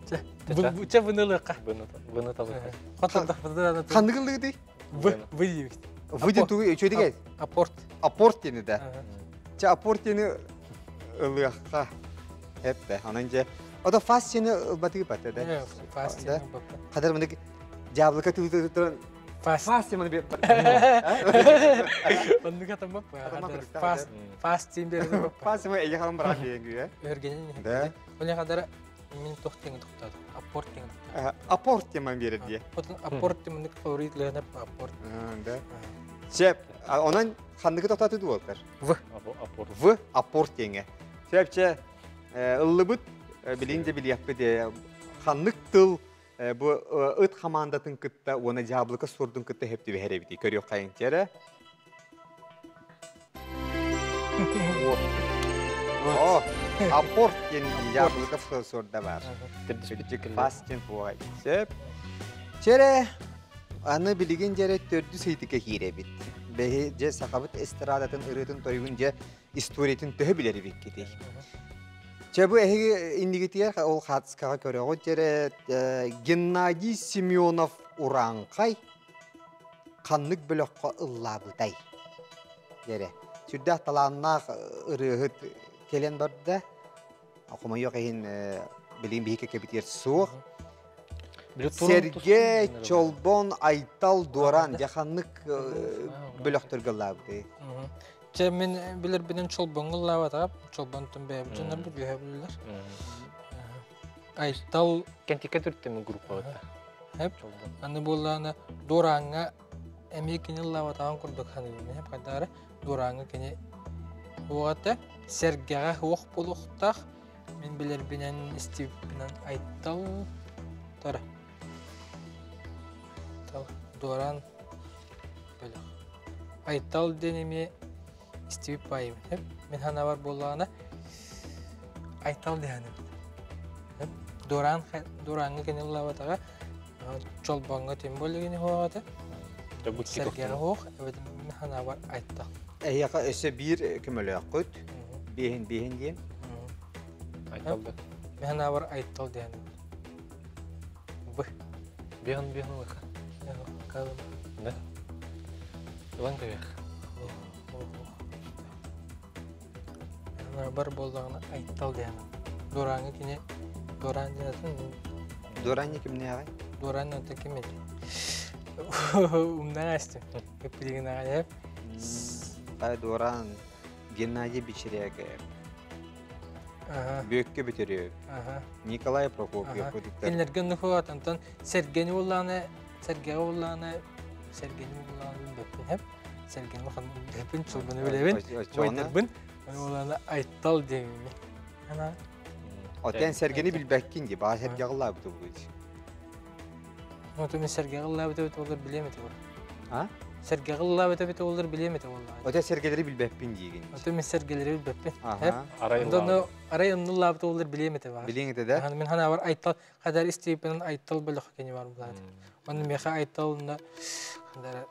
Чэ, бынылыка. Быны табыка. Ханнык ыллыгытый? В, В диэбит. В диэн тугу үчүгэй Апорт. Апорт диэни да. Чэ, апорт диэни ылыахха. Эппе, онон дьэ. Ото фаст диэни ылбатыы бата да. Фаст диэни ылбаппа. Хадar мындык дьаабылыка тылытыран Фаст. Фаст диэн маны Оннук атаммаппа. Фаст, фаст диэн берди Фаст диэн эйе халан бараах диэн Өргенин. Да. Оле хадара. Мин туох диэҥи тохтоотум? Аппорт диэҥи тохтоотум. Аппорт диэн биэрэр дии. Отон аппорт диэн фаворит лээнэ аппорт. Да. Сөп. Онон ханныгы тохтооту дуолтар? В. Аппорт. В. Аппорт диэҥэ. Сөп чэ ыллыбыт билин де билиэхпит ханнык тыл бу ыт хамаандатын кытта уонна дьаабылыка суордун кытта хөп түбэһэр эбити көрүөх хайыҥ чэрэ. О, аппорт диэн дьаабылыка суорда бар. Фас диэн буолай. Сөп. Чэрэ, аны билигин дьэрэ төрдүс ыйтыка киирэбит. Бэһи дьэ сахабыт эстрадатын ырыатын тойугун дьэ историятын төһө билэр эбиккитий? Чэ бу эһиги иннигитигэр ол хаатыскаҕа көрөҕүт дьэрэ Геннадий Семенов Урааҥхай ханнык бөлөххө ыллаабытай? Дьэрэ. Сүрдээх талааннаах ырыаһыт кэлэн барда. Хомойуох иһин билигин биһиги кэбитиэр суох. Сэргэ, Чолбон, Айтал, Дуоран дьэ ханнык бөлөхтөргө ыллаабытай? Чэ мин билэрбинэн Чолбоҥҥо ыллаабатаҕым. Чолбонтон бэйэбит дьоннорбут үөһэ билэллэр. Айтал Кэнтикэ түртэмин группабыта. Хэп. Аны буоллаҕына Дуорааҥҥа эмиэ кини ыллаабатаҕын курдук саныыбын. Хэп хайдаары Дуорааҥҥа кини уоҕата сэргэҕэ уох буолуохтаах. Мин билэрбинэн истибиппинэн Айтал тара. Айтал Дуораан бөлөх. Айтал диэн эмиэ истибит баайыбын. Мин санаабар буоллаҕына Айтал диэн эбит. Дуораан Дуорааҥҥа кини ыллаабатаҕа Чолбоҥҥо тем более кини хуоҕата. Сэргэҕэ хуох, эбэтэр мин санаабар Айтал. Эһиэхэ өссө биир көмөлөөххүт. Биэһин биэһин диэн. Айтал да. Мин санаабар Айтал диэн. Б. Биэһин биэһин лыха. Да. Ылан кэбиэх. Бар буоллаҕына Айтал диэн. Дуорааҥҥа кини Дуораан диэн атын Дуораан кимнээҕий? Дуораан ата ким этэй? Умнан астым. Билигин аҕай Дуораан Геннадий Бичеряков. Бүөккэ Бүтүрүөп. Николай Прокопьев курдуктар. Кинилэргэ оннук онтон сэргэни буоллаҕына сэргэҕэ буоллаҕына сэргэни буоллаҕына бэппин хэп сэргэни улахан билэбин чолбону билэбин убайдарбын буоллаҕына Айтал диэбин ана Отен сэргэни билбэккин ди баа сэргэҕэ ыллаабыт бугуч. Ото мен сэргэҕэ ыллаабыт эбит буоллар билиэм этэ буолла. А? Сэргэҕэ ыллаабыт эбит буоллар билиэм этэ буолла. Ото сэргэлэри билбэппин диигин. Ото мен сэргэлэри билбэппин. Аха. Арай Онно арай онну ыллаабыт буоллар билиэм этэ баар. Билиэҥ этэ да? Мин ханаабар Айтал хадар истииппинэн Айтал бөлөх кини бар булаат. Онно миэхэ Айтал онно хандара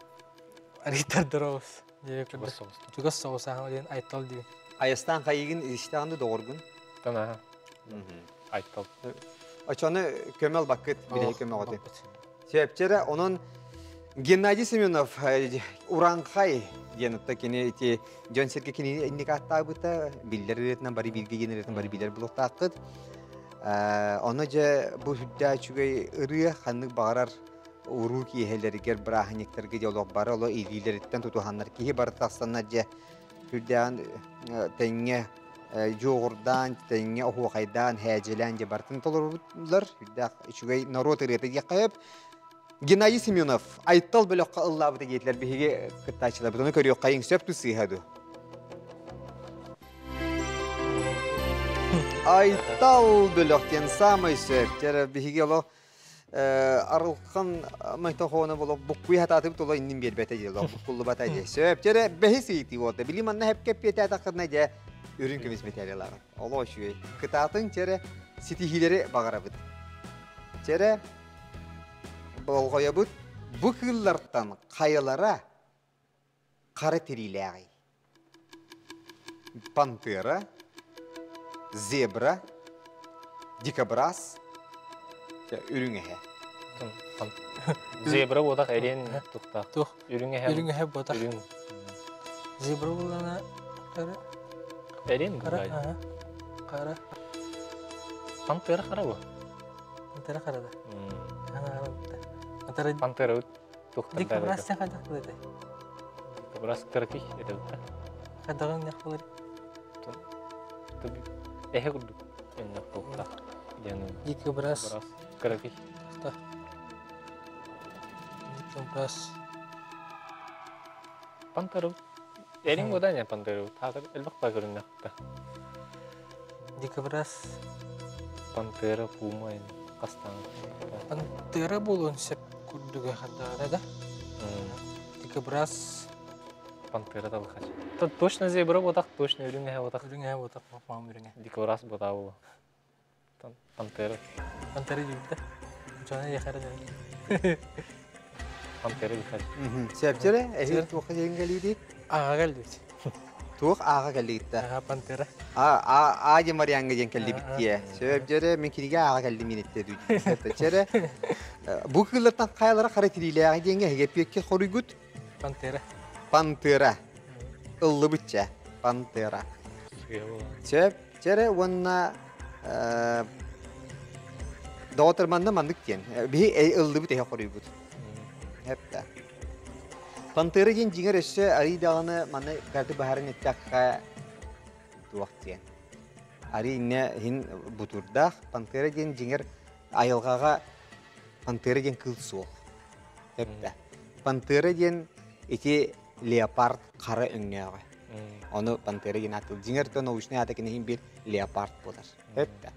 арыйтар оҕус. Чугас соҕус. Чугас соҕус аһан диэн Айтал диэн. Айастаан хайыгын истэҕин да доҕоргун? Танаha. Айтал. Очону көмө албаккыт, билиһи көмөҕөтү. Сөпчэрэ, онон Геннадий Семенов Уранхай диэн отто кини ити дьон сиргэ кини инник ааттаабыта биллэр ырыатынан бары бииргэ диэн ырыатын бары билэр булуохтааххыт. Ону дьэ бу үрдээх үчүгэй ырыа ханнык баҕарар уруу киэһэлэригэр бырааһынньыктарга дьэ олох бары оло илиилэриттэн тутуһаннар киһи бары тахсаннар дьэ үрдээҕин тэҥҥэ дьуоҕурдаан тэҥҥэ оһуохайдаан һээдьэлээн дьэ барытын толорбутлар үрдээх үчүгэй норуот ырыата диэххэ сөп Геннадий Семенов Айтал бөлөххө ыллаабыта диэтилэр биһиги кыттааччыларбыт ону көрүөххэйиҥ сөп тус сыыһа дуу Айтал бөлөх диэн саамай сөп дьэ биһиги олох арылхан майтохоона боло буккуй хатаатыбыт оло иннин биэрбэтэ дии олох буккуллубата дии сөп дьэ бэһис ыйытыы буолта били манна хэпкэ эппиэтээтэххинэ дьэ үрүҥ көмүс мэтээлэлээҕин олоо үчүгэй кытаатыҥ чэрэ ситиһиилэри баҕарабыт чэрэ болҕойобут бу кыыллартан хайалара хара тириилээҕий Пантера, зебра, дикобраз, үрүҥ эһэ. Зебра буотах эриэн туттаах. Туох? Үрүҥ эһэ. Үрүҥ эһэ буотах. Үрүҥ. Зебра буллана қара. Эриэн Қара. Ага. Қара. Пантера қара бу. Пантера қара да. Ана қара. Пантера. Пантера туохтан Дикобраз сен хайдах билэтэй? Дикобраз кыракый этэ Хайдаҕын ньахпалар? Эһэ курдук өннөх буолта. Диэн. Дикобраз. Кыракый. Та. Дикобраз. Пантера. Эрин бода не пантера. Тагыр элбэх багырыннакта. Дикобраз. Пантера, пума, кастан. Пантера буолуон сөп курдуга хардара да. Дикобраз. Пантера талхач. Точно зебра ботах, точно үрүҥ ботах. Үрүҥ ботах, мам үрүҥ. Дикобраз бота болу. Пантера. Пантера дейбит да. Жана яхара да. Пантера дихач. Сөпчөрө, эһи туохха диэн кэлиити? Ага кэлбит. Туох ааға кэллигитта. Ага пантера. А а а Марианга диэн кэллибиттие. Сөпчөрө мен киниге ааға кэлли минетте дүй. Чөрө бу кыллартан каялара кара тирилээҕи диэнге хегеппиекке хоруйгут Пантера. Пантера. Ыллыбытча. Пантера. Сөп чөрө уонна доҕоторманна маннык диэн. Биһи ыллыбыт эһэ хоруйбут. Хепта. Пантера диэн дьиҥэр өссө арый даҕаны манна карты баһарын эттэххэ туох диэн. Арый инне хин бутурдаах пантера диэн дьиҥэр айылҕаҕа пантера диэн кыл суох. Хепта. Пантера диэн ити леопард хара өҥнөөҕө. Ону пантера диэн атыл. Дьиҥэр то научный ата киниһин бир леопард буолар. Хепта.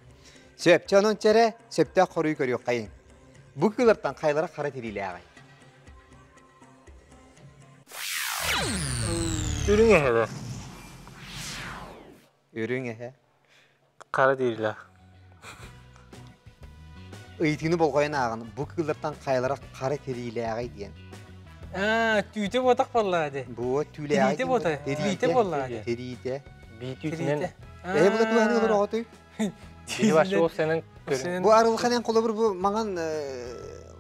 Сөп, чонон чэрэ сөптөөх хоруй көрүөххэйин. Бу кыылартан хайлара хара тирилээҕэй. Үрүҥ эһэ. Үрүҥ эһэ. Кара тирилээх. Ыйытыыны болҕойон ааҕын. Бу кыыллартан хайлара хара тириилээҕэй диэн. А, түүтэ ботах болла де. Бу түүлээҕэй. Тириитэ бота. Тириитэ болла де. Тириитэ. Биитүүтүнэн. Эһэ була туһаны олор оҕотуй. Били башы ол сенен көрүн. Бу арылхан холобур бу маңан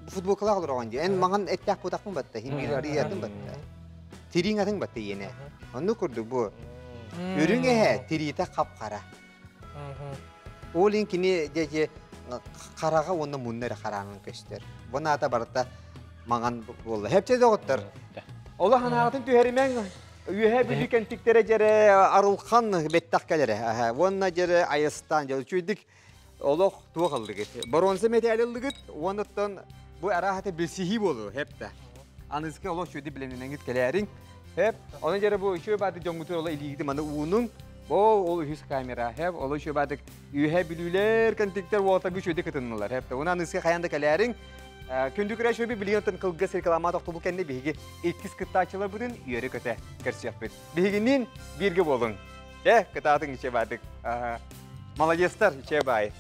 футболкалаах олор оҕон дии. Эн маңан эттээх бутахпын батта. Хин биир арыйатын батта. Тирииң атын батта иене. Онну курдук бу. Үрүҥ эһэ тириитэ хап-хара. Ол кини дьэ хараҕа уонна мунна эрэ хараҥын көстөр. Бу наата барыта маңан буолла. Хепче доҕоттор. Ола ханаатын түһэримэҥ үөһэ бүлүү кэнтиктэрэ дьэрэ арылхан бэттэх кэлэрэ. Уонна дьэрэ айыстаан дьэ үчүйдик олох туох ыллыгыт. Боронса металь ыллыгыт, уоннаттан бу араахата билсиһии буолу хепте. Аныска олох үчүйдик билемненеңит кэлээриҥ. Хеп, оны дьэрэ бу үчүй бааты дьоҥгутур ола илиигити маны уунуҥ. Бу ол үһүс камера. Хеп, ол үчүй баатык үөһэ бүлүүлэр кэнтиктер уота үчүйдик кытыннылар. Хепте. Уна аныска хаян да кэлээриҥ. Күндү көрәшөбі билигин кылгас реклама тохтобул кэннэ биһиги иккис кыттааччылар бүтүн үөрэ көтө көрсүөхпүт. Биһигиннин бирге болуң. Э, кытаатың иче баатык. Молодецтар, иче бай.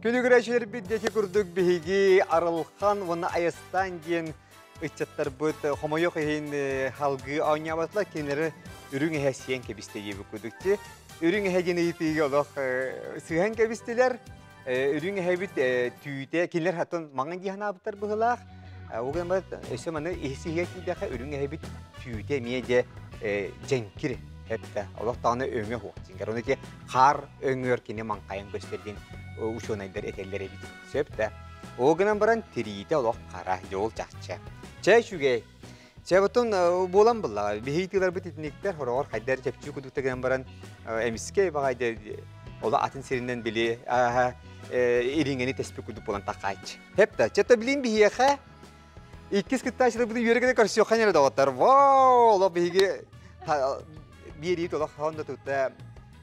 Күнү көрәшілер бит дети курдук биһиги арылхан уонна айыстан диэн ыччаттарбыт хомойох иһин халгы оонньообатылар кинилэри үрүҥ эһэ сиэн кэбисте диэбит курдукчи. Үрүҥ эһэ диэн ыйытыыга олох сыһан кэбистилэр. Үрүҥ эһэбит түүтэ кинилэр хаттан маҥан дии санаабыттар быһыылаах. Ол гынан баран өссө маны иһисиһигэ киирдэххэ үрүҥ эһэбит түүтэ эмиэ дьэ дьэҥкир этэ. Олох даҕаны өҥө суох дьиҥэр. Ону ити хаар өҥүөр кини маҥхайан көстөр диэн учуонайдар этэллэр эбит. Сөп да. Ол гынан баран тириитэ олох хара, дьол чахчы. Чэ үчүгэй. Чэ потом буолан булла. Биһи тыыларбыт итиниктер хороҕор хайдар чэпчүү кудукта гынан баран эмиске багайды ола атын сиринен били ириңени теспи кудук болан такайчы. Хепта, чета билин биһиэхэ иккис кыттаачылар бу үөргеде көрсүөххэ нere доҕоттор. Вау, олох биһиги биэрии олох хонда тутта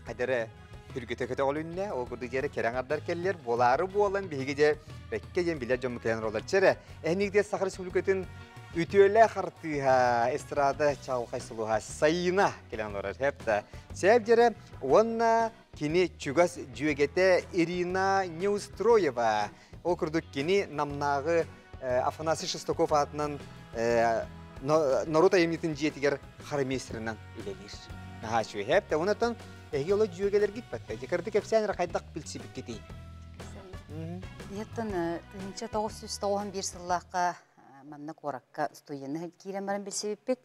кадары түргүтэ көтөҕүлүннэ, ол курдук дьиэрэ кэрэҥ ардар кэллэр, буолаары буолан биһиги дьэ бэккэ диэн билэр дьоммут кэлэн олороллор. Чэрэ, эһиниктер Саха Республикатын үтүөлээх артыыһа, эстрада чаҕылхай сулуһа Сайына кэлэн олорор. Хепта. Сээп дьэрэ уонна кини чугас дьүөгэтэ Ирина Неустроева. Ол курдук кини намнааҕы Афанасий Шестаков аатынан норуот айымньытын дьиэтигэр харамейстерынан үлэлиир. Наһаа үчүгэй. Хепте, онтон эһиги оло дьүөгэлэргит батта. Дьэ кэпсээн эрэ хайдах билсибиккитий? Еттен 1991 сыллаахха манна куоракка студенны киирэн баран билсибиппит.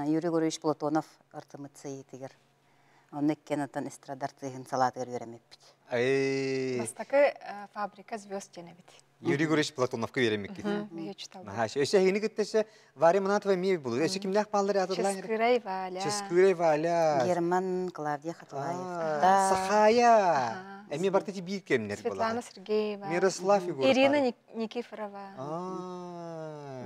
Юрий Гурьевич Платонов артымыт сайытыгар. Онно иккиэн оттон эстрада артыыһын салаатыгар үөрэммиппит. Бастакы фабрика звезд диэн эбит. Юрий Гурьевич Платоновка үөрэммиккит. Өссө эһигини кытта өссө Варя Манатова эмиэ булу. Өссө кимнээх бааллар атыллаан? Ческырай Валя. Ческырай Валя. Герман Клавдия Хатылаев. Сахая. Эмиэ барыта биир кэмнэр Светлана Сергеева. Мирослав Егоров. Ирина Никифорова.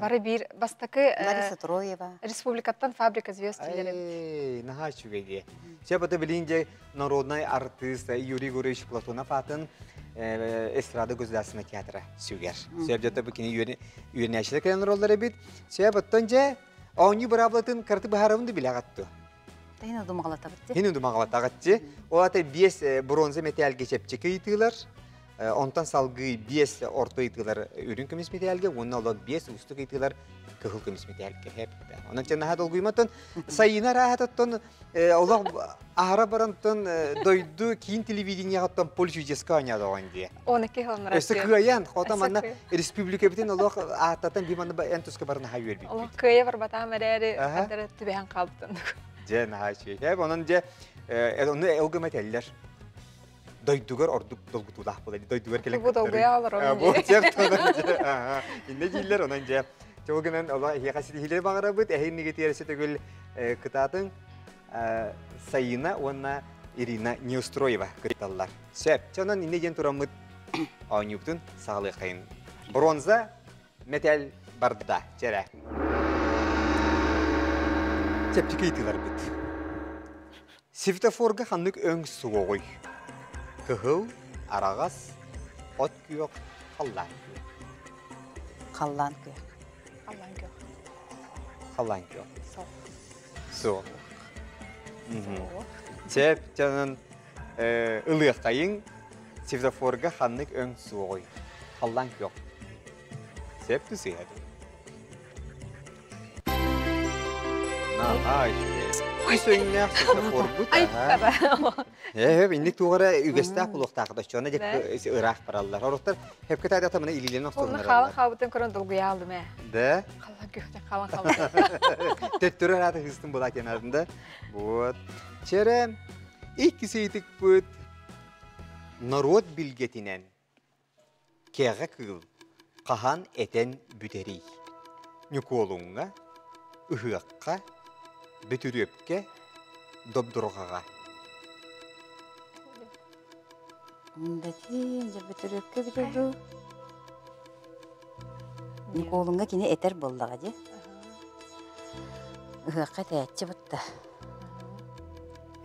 Бары биир бастакы Лариса Троева. Республикаттан фабрика звезд дииллэр. Наһаа үчүгэй. Чэ бата билин же народный артист Юрий Гурьевич Платонов атын эстрада государственный театра сүгэр. Сөп жата бу кини үйренәшілер кэлэн роллар эбит. Сөп оттон же оонньуу быраабылатын карты быһаарабын да билэҕатту. Тахин удумаҕалатабыт. Хин удумаҕалатаҕатчы. Ол ата биэс бронза металлге чэпчэки ыйытыылар, онтон салгыы биэс орто ыйытыылар үрүҥ көмүс металлге, уонна олор биэс уустук ыйытыылар кыһыл көмүс металлге хэппэ. Онон чанаха долгуйматтан сайына арааһататтан олох аһара барантан дойду киин телевидениеҕаттан поле чудеска оонньоодоҕон дии. 12 хылыннар. Өссө кыайан, хото манна республикабытын олох ааттатан би манна эн туска барна ха үөрбүппүт. Олох кыайа барбатаам эрээри, хадара түбэһэн хаалбытын. Дьэ, наһаа үчүгэй. Онон дьэ, ону ылгым этэллэр. Дойдугар ордук долгутуулаах буолар. Дойдугар кэлэн Бу долгуйа олорор. Бу чеп дьэ. Инне дииллэр, онон дьэ. Чогунан ола эһиэхэ ситиһиилэри баҕарабыт. Эһинниги тиэрси төгүл кытаатын Сайына уонна Ирина Неустроева кытталлар. Сөп. Чонон инне диэн тураммыт оонньуубутун саҕалыахайын. Бронза метел барда. Чэрэ. Чэпчэки ыйытыыларбыт. Светофорга ханнык өҥ суоҕуй? Кыһыл, араҕас, от күөх, халлаан күөх. Халлаан күөх. Халлаан күөх. Халлаан күөх. Суох. Суох. Чэп чанан ылыахтайыҥ светофорга ханнык өҥ суоҕуй? Халлаан күөх. Сөп түсүһэ. Наһаа үчүгэй. Үс өҥнөөх светофорбут. Ээ, инник туох эрэ үгэстээх буолуохтаах да, оччоҕуна дьэ ыраах бараллар. Ороттар хепке таайдата мына илиилэрин охсоллор. Онно хаалан хаалбытын көрөн долгуйа алдым ээ. Да? Халлан күөхтэн хаалан хаалбытын. Төттөрү араата хыстын була кенардын да. Вот. Чэрэ, иккис ыйытыкпыт норуот билгэтинэн Кэҕэ кыыл хаһан этэн бүтэрий? Ньукуолуҥҥа, ыһыахха, Бөтүрүөпкэ, Добдурҕаҕа. Бэтиин, дьэ Бөтүрүөпкэ эбитэ дуу? Ньукуолуҥҥа кини этэр буоллаҕа дии. Ыһыахха этээччи бутта.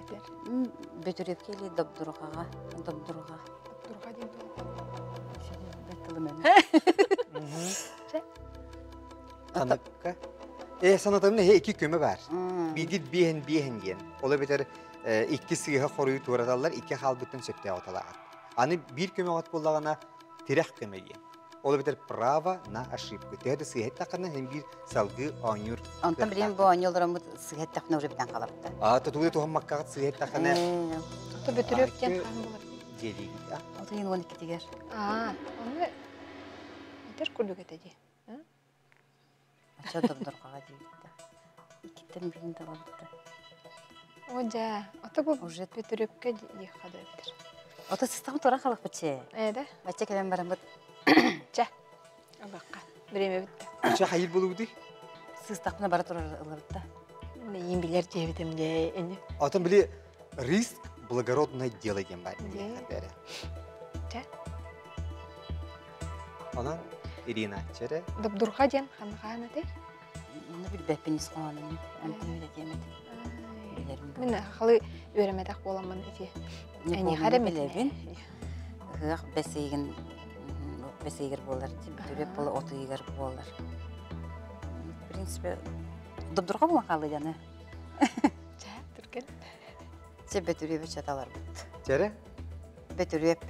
Этэр. Бөтүрүөпкэ или Добдурҕаҕа? Добдурҕа. Добдурҕа диэн туох? Тылым Чэ. Санакка. Э, санатабын эһэ икки көмө бар. Бииргит биэһин биэһин диэн. Ол эбэтэр икки сыыһа хоруйу туораталлар, икки хаалбыттан сөптөөх оталааҕар. Аны биир көмөҕөт буоллаҕына тирэх көмө диэн. Ол эбэтэр право на ошибку. Төһө да сыыһа эттэххинэ, син биир салгыы оонньуур. Онтон билигин бу оонньуу олороммут сыыһа эттэхпинэ уже бүтэн хаалабыт. А, тутууга туһаммаккаҕыт сыыһа эттэххинэ. То Бөтүрүөп диэн хаан булар. Диэлиигит, а? Отуйун 12-тигэр. Аа, ону этэр курдук этэ дии. Оччо добдурҕаҕа диэбиттэ. Иккиттэн биирин талабытта. О дьэ, ото бу Уже Бөтүрүөпкэ диэххэ да эбитэр. Ото сыстаҕын тура халахпыт чэ. Ээ да? Бачча кэлэн бараммыт. Чэ, ылыахха. Время бүттэ. Чэ, хайыр булубутуй? Сыстахпына бара турар ылабытта. Мейин билэр диэбитим дьэ ини. Отон били риск благородное дело диэн баар. Дьэ. Чэ. Онон Ирина чэрэ. Добдурҕа диэн ханнахан этэй? Оны билбэппин ис хоһоонун. Онтон үлэ диэм этим. Билэрим. Мин халы үөрэмэтэх буоламмын ити. Эниэхэ эрэ билэбин. Ыһыах бэс ыйыгын бэс ыйыгар буолар, бүтүрүөп буола от ыйыгар буолар. В принципе, добдурҕа буолан хаалла дьаны. Чэ, түргэн. Чэ, Бөтүрүөбү чаталарбыт. Чэрэ? Бөтүрүөп.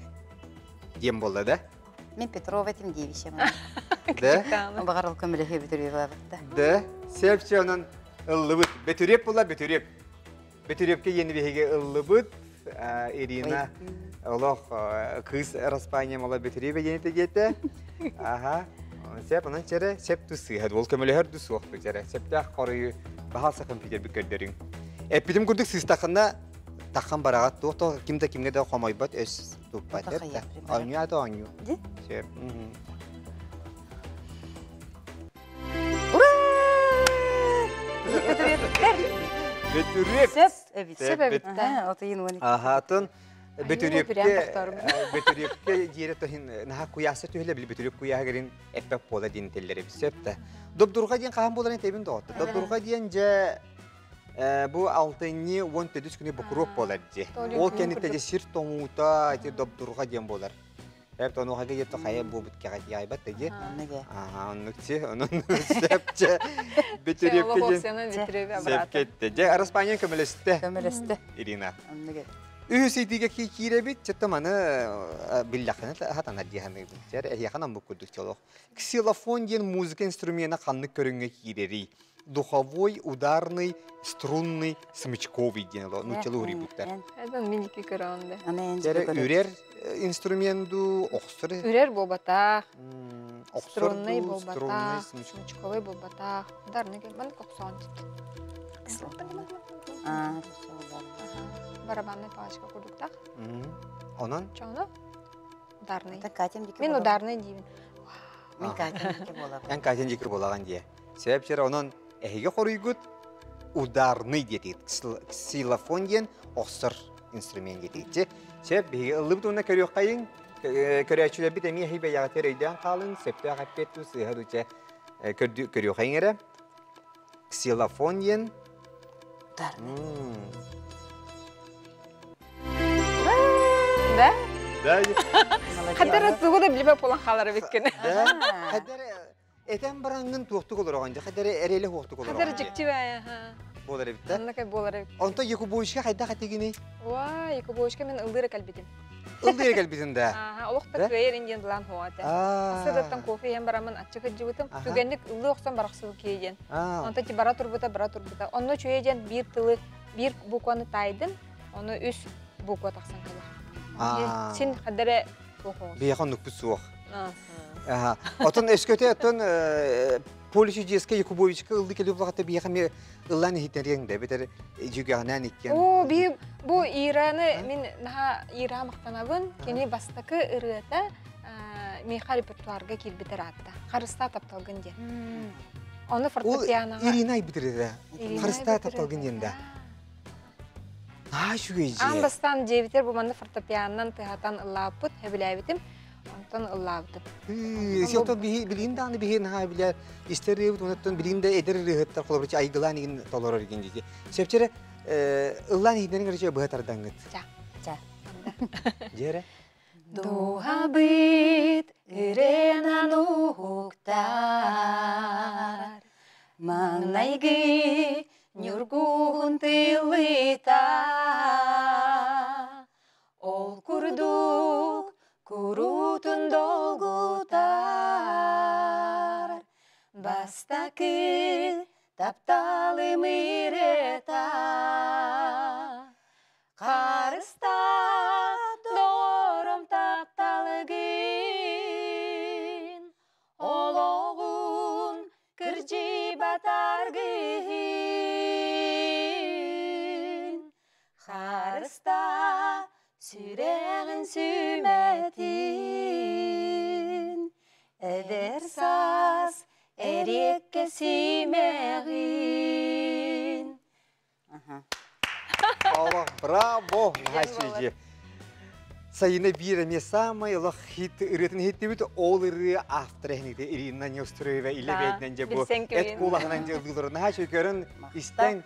Диэн буолла да? Мин Петрова этим диэбишем. Да? Баҕар ол көмөлөһүө Бөтүрүөп ылабытта. Да? Сепче онон ыллыбыт. Бөтүрүөп була Бөтүрүөп. Бөтүрүөпкэ иэни биһиги ыллыбыт. Ирина олох кыыс распанием ола Бөтүрүөбэ диэн диэтэ. Аха. Сеп онон чэрэ сеп тус сыыһа ол көмөлөһөр ду суох чэрэ септээх хоруйу баһаалса компьютербит көрдөрүҥ. Эппитим курдук сыыстахына Таххан бараҕат туох то ким да кимге да хомойбот өс туппат. Оонньуу ата оонньуу. Сөп. Ура! Бөтүрүөптэр. Бөтүрүөп. Сөп эбит. Сөп эбит. Отыйын уон. Аха, Бөтүрүөпкэ бөтүрүөпкэ диэри тоһин наһаа куйааса түһүлэ били бөтүрүөп куйааһыгарын эппэк буола диэн этэллэр эбит сөп да. Добдурҕа диэн хаһан буоларын этэбин доҕотто. Добдурҕа диэн дьэ бу алтынньы 14 күнү бокуруоп буолар дии. Ол кэнниттэн дьэ сир тоҥуута ити добдурҕа диэн буолар. Эп онуохага диэт хайа буолбут кэҕэ тиайбат да дии. Аха, оннук чи, онон сөпче бөтүрүөпкэ диэн сөпкө Дьэ, Араспаанньан көмөлөстө. Көмөлөстө. Ирина. Оннук. Үһүс ыйдыга киирэбит, чөттө маны биллэххинэ хатанар дии саныыбын. Чэр эһиэхэ наммыт курдук чолох. Ксилофон диэн музыка инструмена ханнык көрүҥҥэ киирэрий? Духовой, ударный, струнный, смычковый диэн оло нууччалыы уруйбуттар. Это миники көрөөнде. Чэрэ үрэр инструмент дуу, охсор Үрэр буолбатах. Струнный буолбатах, смычковый буолбатах. Ударный маннык охсоон Барабанная палочка курдуктах. Онон? Чоно? Ударный. Мин ударный диибин. Мин Катя дики буолабын. Эн Катя дики буолаган дии. Себеп онон эһиги хоруйгут ударный диэтигит. Ксилофон диэн охсор инструмент диэтигит. Сөп биһиги ыллыбыт уонна көрүөххэйиҥ. Көрөөччүлэрбит эмиэ эһи бэйэҕитигэр өйдөөн хаалыҥ, сөптөөх эппиэт туу сыыһа дуча көрүөххэйиҥ эрэ. Ксилофон диэн Да? Да. Хадара тугу да билбэт буолан хаалар эбиккин. Да. Хадара этэн бараҥҥын туохтук олороҕун дьэ хадара эрэлэ хуохтук олороҕун. Хадара дьикти баа. Буолар эбит да. Оннук буолар эбит. Онто Якубовичка хайдах этигиний? Уа, Якубовичка мен ыллыыра кэлбитим. Ыллыыра кэлбитин да. Ааха, олох да кыайар диэн былаан хуа этэ. Сырыттан кофе иһэн бараммын аччык кырдьыбытым. Түгэнник ыллыы охсон барахсыбы киэ диэн. Онто ти бара турбута, бара турбута. Онно үчүгэй диэн биир тылы, биир букваны таайдым, ону үс буква тахсан кэлэр. Син хадара суох Биһиэхэ оннукпут суох. Отон өскөтө оттон Полис Якубовичка ылды кэлип улаҕатта биһиэхэ эмиэ ыллаан иһиттэриэҥ да эбэтэр дьүгэҕинээн иккиэн. Оо, би бу Ираны мин наһаа Ира махтанабын. Кини бастакы ырыата миэхэ репертуарга киирбитэр аатта. Харыстаа тапталгын диэн. Ону фортепианоҕа. Ирина айбыт ырыата. Харыстаа тапталгын диэн да. Наһаа үчүгэй дьиэ. Аан бастаан дьиэбитигэр бу манна фортепианонан тыһатан ыллаабыппыт, сөбүлээбитим. Онтон ыллаабытым. Сиотон билигин даҕаны биһи наһаа билэр истэр ырыабыт онуттан билигин да эдэр ырыаһыттар холобурча айгылаан игин толорор игин дии. Сөпчөрө ыллаан иһитинэн короче быһа тардаңҥыт. Ча. Ча. Дьиэрэ. Дууһабыт ырыанан уһуктар, Маҥнайгы ньургуһун тыллыта, Ол курдук куруутун долгутар, Бастакы тапталым ырыата. Харыста доҕорум тапталгын, олоҕун кырдьыбат аргыһын. Харыста сүрэҕин сүмэтин, эдэр саас эриэккэ симэҕин. Аллах, браво! Наһаа Сайына биир эмиэ самай олох хит ырыатын иһиттибит. Ол ырыа автора эһиниги Ирина Неустроева илэ бэйэтинэн дьэ бу эт куулаһынан дьэ ыллыыларын наһаа үчүгэй көрөн истэн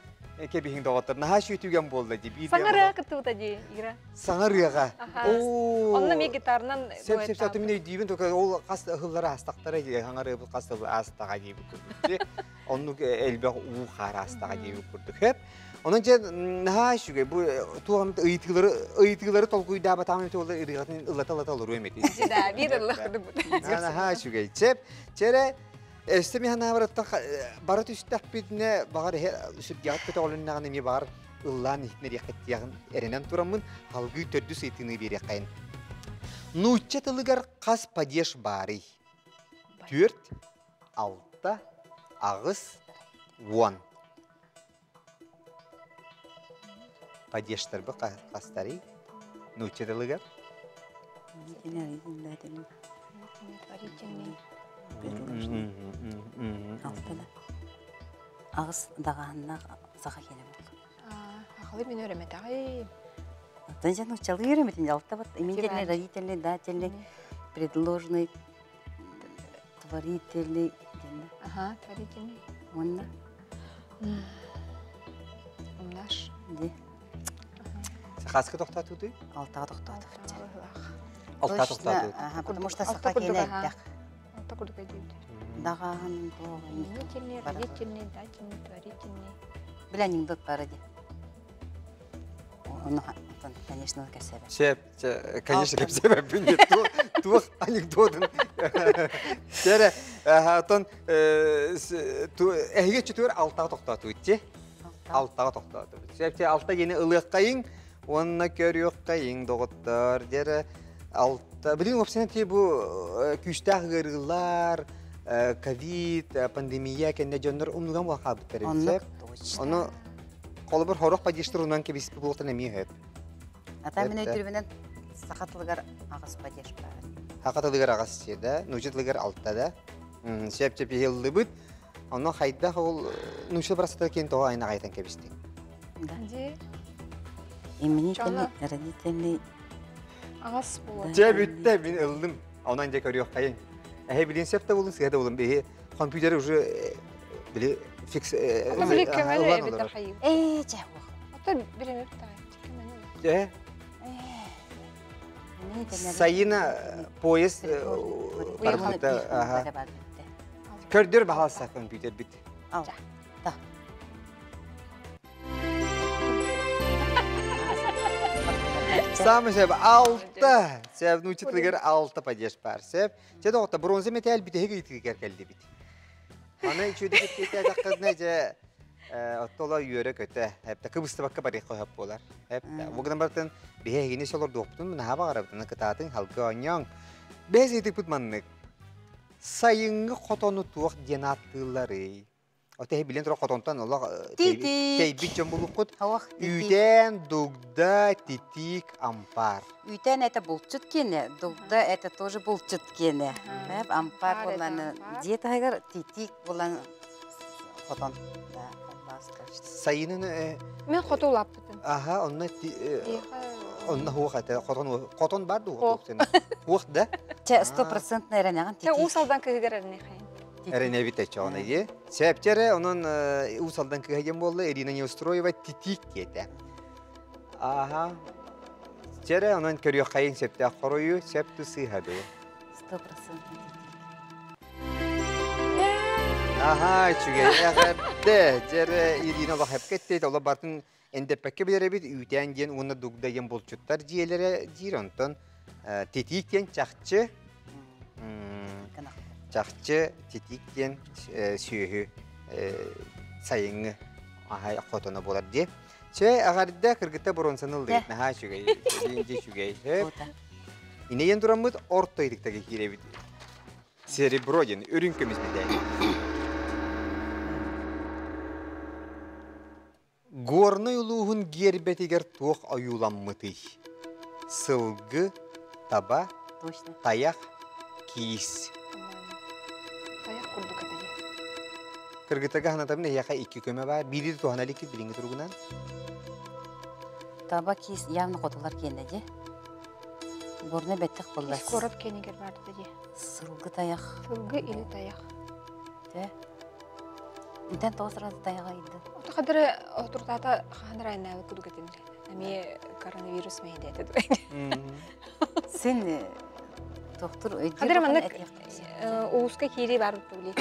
кэбиһиҥ доҕоттор. Наһаа үчүгэй түгэн буолла дии. Биир Саҥа ырыа кыттыбыта дии, Ира. Саҥа ырыаҕа. Онно эмиэ гитаранан Сөп сөп сөп мин өйдүүбүн только ол хас ыһыллары аастахтара дии саҥа ырыабыт хас сыл аастаҕа диэбит курдук. Оннук элбэх уу хаар аастаҕа диэбит курдук. Хөп. Онон дьэ наһаа үчүгэй бу туох эмит ыйытыылары ыйытыылары толкуйдаабатаҕым эбит ол ырыатын ыллата-ыллата олоруом эбит. Да, биир ыллах курдук. Наһаа үчүгэй. Чэп, чэрэ өссө мин санаабарыттан бара түстэхпитинэ баҕар эһэ сүргэҕит көтөҕүлүннэҕинэ эмиэ баҕар ыллаан иһитинэриэххит диэҕин эрэнэн тураммын салгыы төрдүс ыйытыыны биэриэххэйин. Нуучча тылыгар хас падеж баарый? Түөрт, алта, аҕыс, уон. Падежтарбы хастарый? Нуучча тылыгар? Творительный. Алта да. Аҕыс даҕаһыннаах саха киэнэ буолла. Ахалы мин өрөмөтөҕүй. Оттон дьэ нууччалыы үөрэммитин алта бат именительный, родительный, дательный, предложный, творительный диэн. Ага, творительный. Уонна Умнаш. Ди. Сахаска тохтоотуутуй? Алтаҕа тохтоотубут. Алта тохтоотубут. Ага, потому что саха киэнэ элбэх. Алта курдук өйдүүбүт. Даҕаһын туох Именительный, родительный, дательный, творительный. Бile анекдот бара ди. Ону конечно, кэсэбэ. Сеп, конечно, кэпсэбэппин туох анекдотун. Тере, отон эһиге чүтүөр алтаҕа тохтоотубут ти. Алтаҕа тохтоотубут. Сеп, алта диэни ылыаххайыҥ, уонна көрүөххэйиҥ доҕоттор. Дере алта билигин уопсайынан ти бу күүстээх ыарыылар, ковид, пандемия кэннэ дьоннор умнуган буолан хаалбыттар эбит. Ону холобур хорох падештар унан кэбиспит буолтан эмиэ сөп. Ата мин өйдүрбүнэн саха тылыгар аҕыс падеж бар. Саха тылыгар аҕыс да, нуучча тылыгар алта да. Сөп сөп иһиллибит. Онно хайдах ол нуучча барасата киэн тоҕо айна қайтан кэбистиҥ? Да. Именительный, родительный. Аҕас буолар. Дьэ бүттэ, мин ыллым. Онон дьэ көрүөххэйиҥ. Эһэ билин сөп да булун, сыа да булун. Биһи компьютер уже били фикс Ото били көмөлө эбитер хайыы. Ээ, чэ, Ото биремеп таа. Дьэ. Сайына поезд барбыта. Көрдөр баһалса компьютер бит. Да. Самый сөп алта. Сөп нучитлыгар алта падеж бар. Сөп. Чэ доҕотто бронза металл бүтэһик ыйытыгар кэллибит. Аны үчүгэй кэпсэтэ дьэ оттола үөрэ көтө. Эптэ кыбыстыбакка барыахха сөп буолар. Эптэ бу гынан бартын биһи эһигини солордуохпутун наһаа баҕарабытына кытаатыҥ халгы оонньооҥ. Бэс ыйытыкпыт маннык. Сайыҥҥы хотону туох диэн ааттыылларый? Оте билен тура хотонтон олох тэйбит дьон булуккут. Үүтэн, дугда, титик, ампар. Үүтэн это булчут киэнэ, дугда это тоже булчут киэнэ. Ампар булан дьиэ таһыгар титик булан хотон. Сайынын Мен хоту улааппытым. Аха, онно онно хуох это хотон хотон бар ду хуох да? Чэ, стопроцентно эрэнэҕин титик. Уус Алдан кыһыгар эрэнэхайын. Эрэнэбит эчоҕун ии. Сээпчэрэ онон Уус Алдан кыһа диэн буолла Ирина Неустроева титик диэтэ. Аха. Чэрэ онон көрүөххэйин сөптөөх хоруйу сөп тусыыһа дуу. Стопроцентно титик. Аха, үчүгэй эҕэрдэ. Дьэрэ Ирина олох эпкэттейт, оло бартын эндэппэккэ билэрэбит үүтээн диэн уонна дугда диэн булчуттар дьиэлэрэ диир, онтон титиик диэн чахчы чахчы титиик диэн сүөһү сайыҥҥы аһай хотоно буолар дии. Чэ, эҕэрдэ кыргытта боруонсаны ыллыгыт, наһаа үчүгэй, дьи үчүгэй. Инэйэн тураммыт орто ыйдыктага киирэбит. Серебро диэн үрүҥ көмүс мэтээл. Горнай улууһун гиэрбэтигэр туох ойууламмытый? Сылгы, таба, Точно. тайах, киис. Тайах курдук этэ дии. Кыргыттарга санатабын эһиэхэ икки көмө баар. Биири туһана иликкит билиҥҥи туругунан. Таба киис явно хотулар киэнэ дии. Горнай бэттэх буолла. Скоров киэнигэр баар дии. Сылгы тайах. Сылгы или тайах. Тэ. Интен тоҕус сразу тайаҕа ыйды. Ото хадыры отуртаата хаһан райнаабы курдук этим. Эмиэ коронавирус мэйдээти дуй. Сен тохтур өйдүүр Хадыры маннык улууска киирии бар били.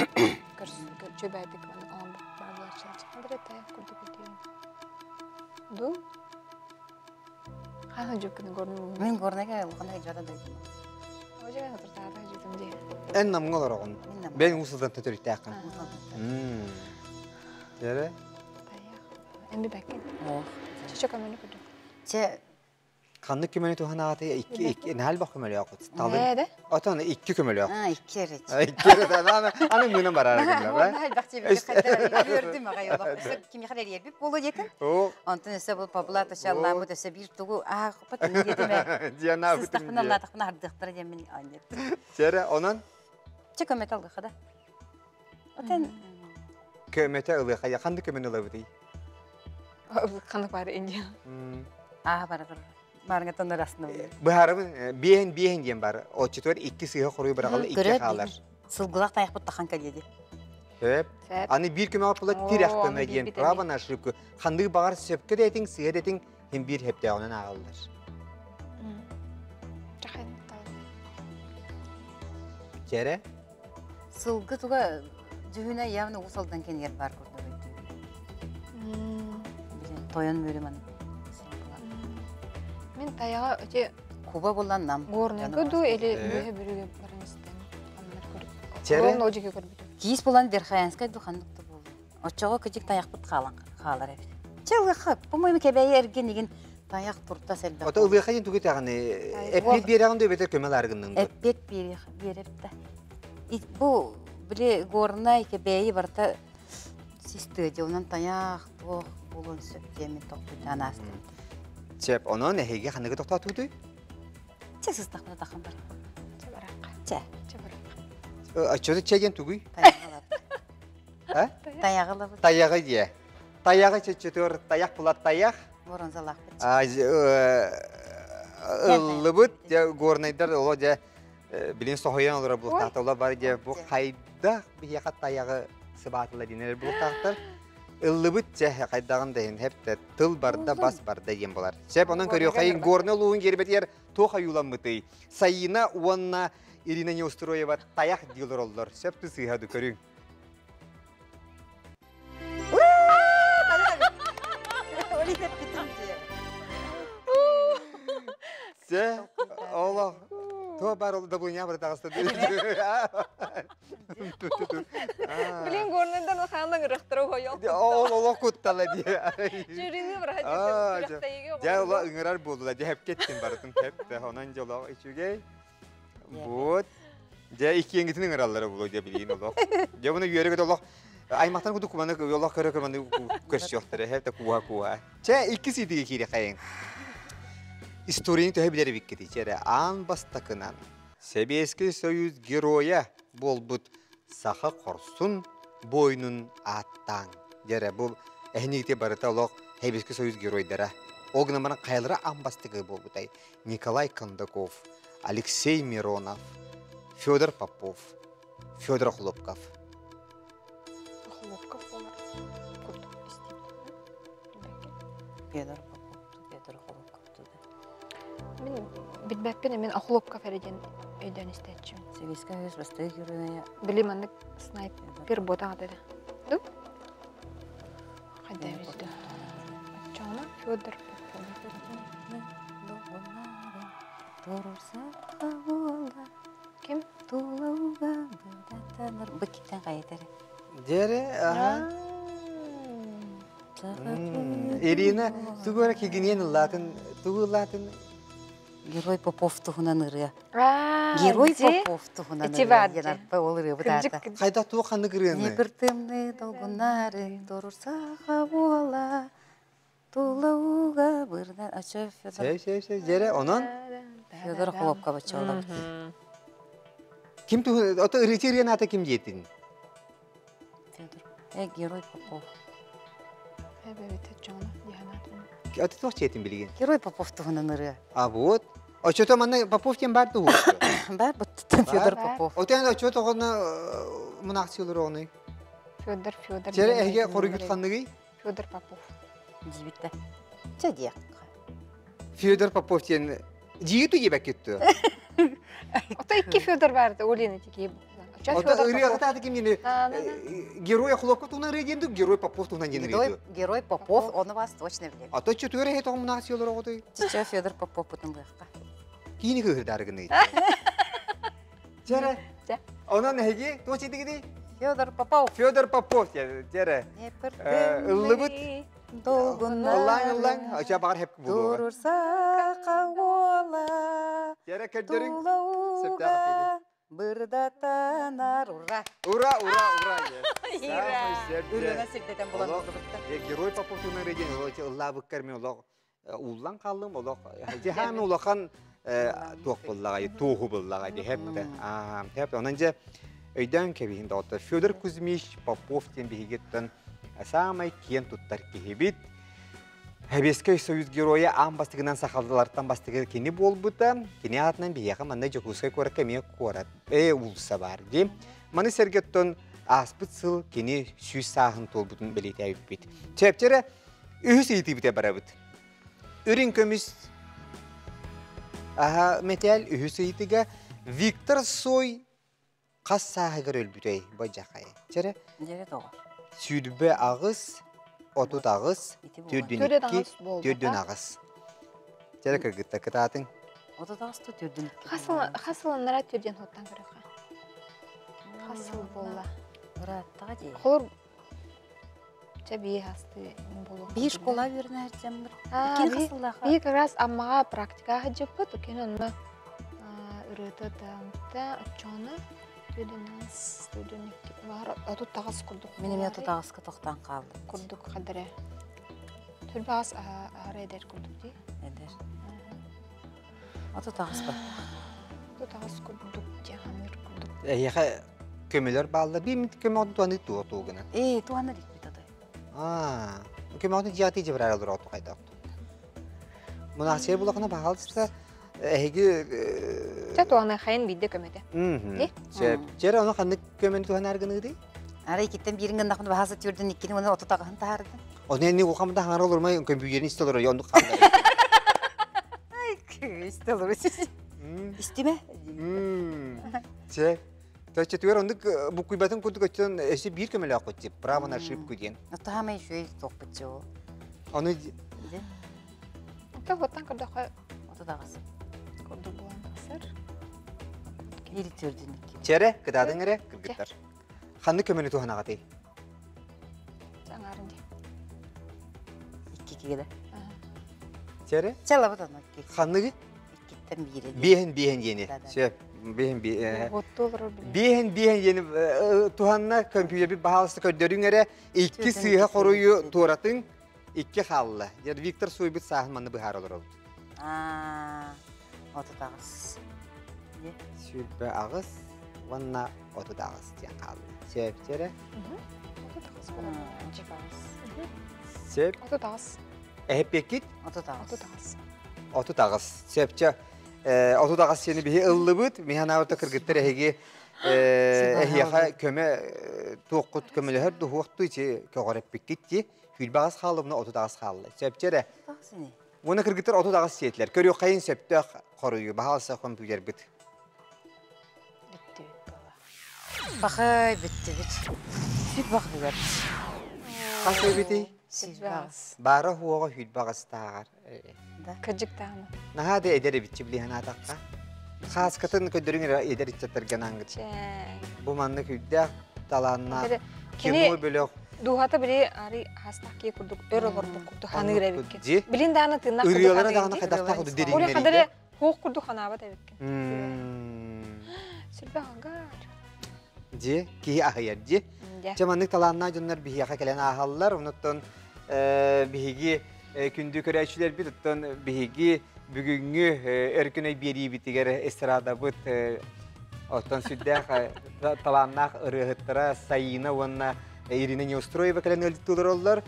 Чөбәдик маннык оон бар булаччы. Хадыры тайах курдук этим. Ду? Хаһан жөккүнү горну. Мен горнайга улахан жада дойдум. Ожи мен отуртаата жутум дии. Эн намҥа олороҕун. Бэйэҥ уусулдан төтөрүттээххин. Тере? Тайах. Эми бэккин. Ох. Чичо көмөнү көрдүм. Че Ханнык көмөнү туһанааты икки икки наһал бах көмөлөөх. Талын. Отон икки көмөлөөх. А, икки эрэ. Икки эрэ. Аны аны мына барар гыннар. Үөрдүм аҕай олох. Өссө кимиэхэ эрийэрбит буолуо диэтим. Онтон өссө бу Павла Ташалламмыт өссө биир тугу аахпат диэтим ээ. Диана Сыстахпына аллаатахпына хардыахтара диэн мин оонньоттум. Чэрэ, онон? Чэ көмөтө ылыаха да. Отон көмөтө ылыаха. Ханнык көмөнү ылабытый? Ханнык баар Индия. Аа бара бара. Барыҥа расны. Быһаарабын биэһин биэһин диэн бар. Отчутугар икки сыыһа хоруй быраҕылла икки хаалар. Сылгылах тайахпыт тахан кэлиэди. Сөп. Аны биир көмөҕө була тирэх көмө диэн право на ошибку. Ханнык баҕар сөпкө да этиҥ, сыыһа да этиҥ, хин биир хэптээҕинэн ааҕыллар. Чэрэ? Сылгы туга дьүһүнэ явно уус алдан кэнигэр баар курдук өйдүүбүн. Тойон мөрү маны. Мин таяга өте Куба булан нам. Горныйга ду или бөһө бүрүгө баран истен. Чэрэ? Ол жеке көрбүтүм. Киис булан Верхоянскай ду ханнык да болду. Оччоҕо кыдьык тайахпыт хаалан хаалар эбит. Чэ ылыха, по-моему, кэбээйи эргин игин тайах туртас элбэх. Ото ылыха диэн тугу итаҕаны эппиэт биэрэҕин да эбэтэр көмө ылааргынныҥ дуо? Эппиэт биэрэбит да. Бу били горнай кэбээйи барыта сис тыа дьонун тайах туох буолуон сөп диэмин толкуйдаан аастым. Чэп, онон эһиги ханныгы тохтоотуутуй? Чэ сыстахпына тахан бар. Чэ бараахха. Чэ. Чэ бараахха. Оччото чэ диэн тугуй? Тайаҕы ылабыт. Тайаҕы диэ. Тайаҕы чөччөтүөр тайах булат таях. Воронзалаахпыт. Ыллыбыт дьэ горнайдар оло дьэ билин соһуйан олорор булуктаахтар олор бары дьэ бу хайдах биһиэхэ тайаҕы сыбаатыла диэн булуктаахтар. Ыллыбыт дьэ хайдаҕын да иһин хэптэ тыл барда бас барда диэн болар. Сөп онон көрүөххэйин горный улууһун гербэтигэр туох ойууламмытый? Саина уонна Ирина Неустроева тайах дии олороллор. Сөп ты сыыһа ду көрүҥ. Се, олох. То бар ол дабылыня бар тагыста. Блин, горныйдан хаандан ырахтара хойол. Ол олох куттала ди. Жюрини браха. Дьэ ола ыҥырар буолла. Дьэ хепкеттин барытын хепте. Онон дьоло үчүгэй. Вот. Дьэ иккиэҥҥитин ыҥыраллара буолуо дьэ билигин олох. Дьэ буну үөрэ көтө олох аймахтан кудук куманы олох көрө көрө көрсүөхтэрэ хэп кууһа кууһа. Чэ икки сиитигэ киириэхэйиҥ. Историяны төһө билэр эбиккитий? Чэ эрэ аан бастакынан Сэбиэскэй Союз геройа буолбут саха хорсун буойунун ааттааҥ. Дьэ эрэ бу эһиниити барыта олох Сэбиэскэй Союз геройдара. Ол гынан баран хайалара аан бастакы буолбутай? Николай Кондаков, Алексей Миронов, Федор Попов, Федор Охлопков. Охлопков буолар курдук истибит. Федор Попов, Федор Охлопков Мин билбэппин, мин Охлопков эрэ диэн өйдөөн истээччим. Сэбиэскэй Союз бастакы геройа. Били маннык снайпер буотаҕа этэ. Ду? Хайда эбит Оччоҕуна Федор Попов. Ким? Быкиттен хайатары. Дьэрэ, аха. Ирина тугу эрэ кигиниэн ыллаатын, тугу ыллаатын? Герой Попов туһунан ырыа. Герой Попов туһунан ырыа диэн арпа ол ырыабыт аата. Хайдах туох ханнык ырыаны? Ньипир тымныы долгуннары турур саха буола тула ууга бырдан ача Федор. Сей, сей, сей, дьэрэ, онон? Федор Хлопкова чолобут. Ким туһун, ото ырыты ырыан аата ким диэтин? Федор. Герой Попов. Аты туох диэтин билигин? Герой Попов туһунан ырыа. А вот. Оччото манна Попов диэн бар дуо? Бар, буттан Федор Попов. Отен оччото оҕону мунахсыылар оҕону. Федор, Федор. Чere эһиге хоруйгут ханныгый? Федор Попов. Дибитте. Чэ диэх. Федор Попов диэн дьииту диэбэккит Ото икки Федор барды, Олина тики. Ото ырыаҕыта ким диэн Герой Хлопков туһунан ырыа диэн Герой Попов туһунан диэн ырыа. Герой Попов, оны вас точно билем. А то чөтүөр эһэ тоҕо мунаахсыйалар оҕотой? Чичо Федор Попов бутун лыахха. Киини кыһырдаары гынный. Чэрэ. Онон эһиги туох читигиди? Федор Попов. Федор Попов чэрэ. Ыллыбыт. Долгуннар. Ыллаң, ыллаң, ача бағар хеп булуға. Турурсака уола. Жара көрдөрүң. Тулауга бырдатанар. Ура! Ура, ура, ура. Ира. Үрүҥэ сирдэтэн булан турбутта. Герой Попов туһунан ырыа диэн ол ыллаабыккар мен олох ууллан хааллым, олох дьаһаан улахан туох буллаҕай, туоһу буллаҕай ди хепте. Аа, хепте. Онон дьэ өйдөөн кэбиһин доҕоттор. Федор Кузьмич Попов диэн биһигиттэн саамай киэн туттар киһибит. Сэбиэскэй Союз геройа аан бастакынан сахалартан бастакы кини буолбута. Кини аатынан биһиэхэ манна Дьокуускай куоракка эмиэ куорат, уулусса баар дии. Маны сэргэттэн ааспыт сыл кини 100 сааһын туолбутун бэлиэтээбиппит. Чэпчэрэ үһүс ыйытыыбыта барабыт. Үрүҥ көмүс аха металл үһүс ыйытыга Виктор Цой хас сааһыгар өлбүтэй бадьахай? Чэрэ? Дьэрэ тоҕо? 28, 38, 42, 48. Чэрэ кыргытта кытаатыҥ. 38 ту 42. Хас сылыннара түрден хоттан көрөхө. Хас сыл буолла? Ырааттаҕа дии. Холор чэ бии хасты болу. Биир школа үөрэнэр дьаммыр. Кин хасыллаха. Бии как раз аммаға практика хаджыппыт, укен онно ырыта тамта оччону түрден түрден бар 38 курдук. Мен эме 38-ка тохтан калдым. Курдук хадыра. Түрбагас ары эдер курдук ди. Эдер. 38 ба. 38 курдук ди хамыр курдук. Эйэхэ көмөлөр баалла би мит көмө туаны туо тугына. Э, туаны дик бит Аа, көмө жаати жибрар олор оту кайда. Мунасия булакына баалыста эһиги Чэ туаны хайын бидде көмөтө. Чэ, чэр оны ханнык көмөнү туһан аргыныды? Ара икиттен бирин гыннахын баһасы түрдүн иккини оны оту тагын тахарды. Оны энни ухамда хаңар олор май көмбүйерин истолор онду калды. Ай, истолор. Истиме? Чэ, Төчө түгер ондук букуйбатын курдук өттөн эси бир көмөлө аккут деп право на ошибку диэн. Тахама еще тохпутчу. Оны Та хоттан көрдөхө Оту тагасы. курдук булан тахсар. Бири түрдүн икки. Чере кыдаадың эре кыргыттар. Ханны көмөнү туһанагаты. Жаңарын ди. Икки киге. Чере Чала бут аны икки. ханныгы Иккиттен бири. биэһин биэһин диэни. Да, да. Сөп биэһин биэһин. Отту олорор билем. Биэһин биэһин диэни туһанна компьютер бир баһалыста көрдөрүң эре икки Түрдүн сыыһа икки хоруйу сыыһа. туоратын икки хаалла. Дьэр Виктор суйбут сааһын манны быһаар олоробут. Аа, оту тагыс. 28 уонна 38 диэн хаалла. Сөп чере. 38 болар. Сөп. 38. Эһэппиэккит Оту тагыс. 38. 38. Сөпчө 38 сени биһи ыллыбыт. Миханаута кыргыттар эһиги эһиэхэ көмө туохкут көмөлөһөр дуһуохту ичи көҕөрөппиккит ти. Хүлбагас хаалыбына 38 хаалла. Сөпчө Тагыс ини. Уна кыргыттар 38 сиэтилер. Көрү хайын сөптөөх хоруйу баһалса компьютер бит. Бүттү була. Бахай бүттү бүт. Сүт бахыгар. Хас өбүтүй? Сүт багыс. Бара хуоҕа хүлбагастааҕар. Да. Кыжык тааны. Наһаа да эдэр эбитчи билиһэн атаққа. Хааскатын көдөрүң эдэр иччаттарга ангыт. Чэ. Бу манны күддээх талааннаах Кини кино бөлөх Дуһата бири ари хастах ки курдук өр олорбук курдук ханыыр эбиккен. Ди. Билин дааны тыыннах курдук Ырыалара ханыыр даҕаны ди. хайдахтаах курдук Ори дириҥнэрийдэ. хадары хуох курдук ханаабат эбиккен. Сүрбэ хангар. Ди, киһи аһыйар ди. Дьэ. Чэ маннык талааннаах дьоннор биһиэхэ кэлэн ааһаллар, онуттан биһиги күндү көрөөччүлэр бит, оттон биһиги бүгүҥҥү өркүнэй биэриибитигэр эстрадабыт оттон сүрдээх талааннаах ырыаһыттара Саина уонна Ирина Неустроева кэлэн ыалдьыттыылар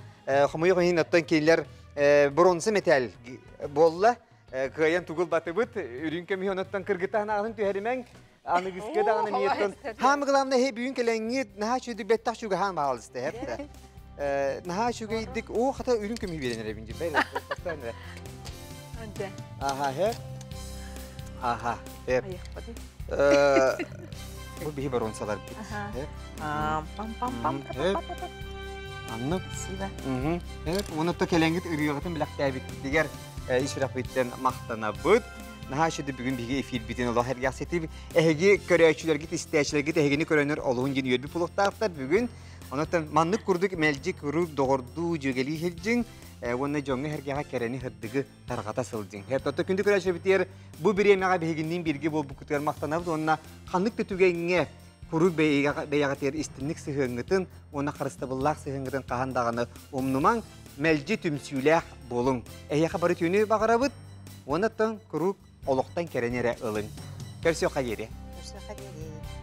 Хомойуох иһин оттон кинилэр бронза металл буолла. Кыайан тугул батыбыт, үрүҥ көмүһү оноттон кыргыттаһын ааҕын түһэримэҥ. Аныгыска даҕаны миэттон. Хаамы главное хе бүгүн кэлэҥҥит наһаа чүдүк бэттэх чугаһаан баалысты хепте. Наһаа чүгэйдик оо хата үрүҥ көмүһү биэрэн эрэбин дьиб. Анте. Аха хе. Аха хеп. Бу биһи бронзалар бит. Аха. Хеп. Пам пам пам. Хеп. Анны. Спасибо. Хеп. Оны то кэлэҥҥит ырыаҕытын билэхтээбиттигэр исүрэхпиттэн махтанабыт. Наһаа шүді бүгүн биһиги эфир битин олох эргэх сетип. Эһиги көрөөчүлэргит, истээчилэргит эһигини көрөнөр олуһун дин үөрбүт булуктаахтар бүгүн. Онон маннык курдук мэлдьи куруук доҕордуу дьүөгэлии сылдьыҥ, уонна дьоҥҥо сэргэҕэ кэрэни сырдыгы тарҕата сылдьыҥ. Тото күндү көрөөччүбүтүгэр бу бириэмэҕэ биһигинниин бииргэ буолбуккутугар махтанабыт уонна ханнык да түгэҥҥэ куруук бэйэҕитигэр истинник сыһыаҥҥытын уонна харыстабыллаах сыһыаҥҥытын хаһан даҕаны умнумаҥ, мэлдьи түмсүүлээх буолуҥ. Эһиэхэ бары түүнү баҕарабыт уонна оттон куруук олохтон кэрэни эрэ ылыҥ. Көрсүөххэ диэри. Көрсүөххэ диэри.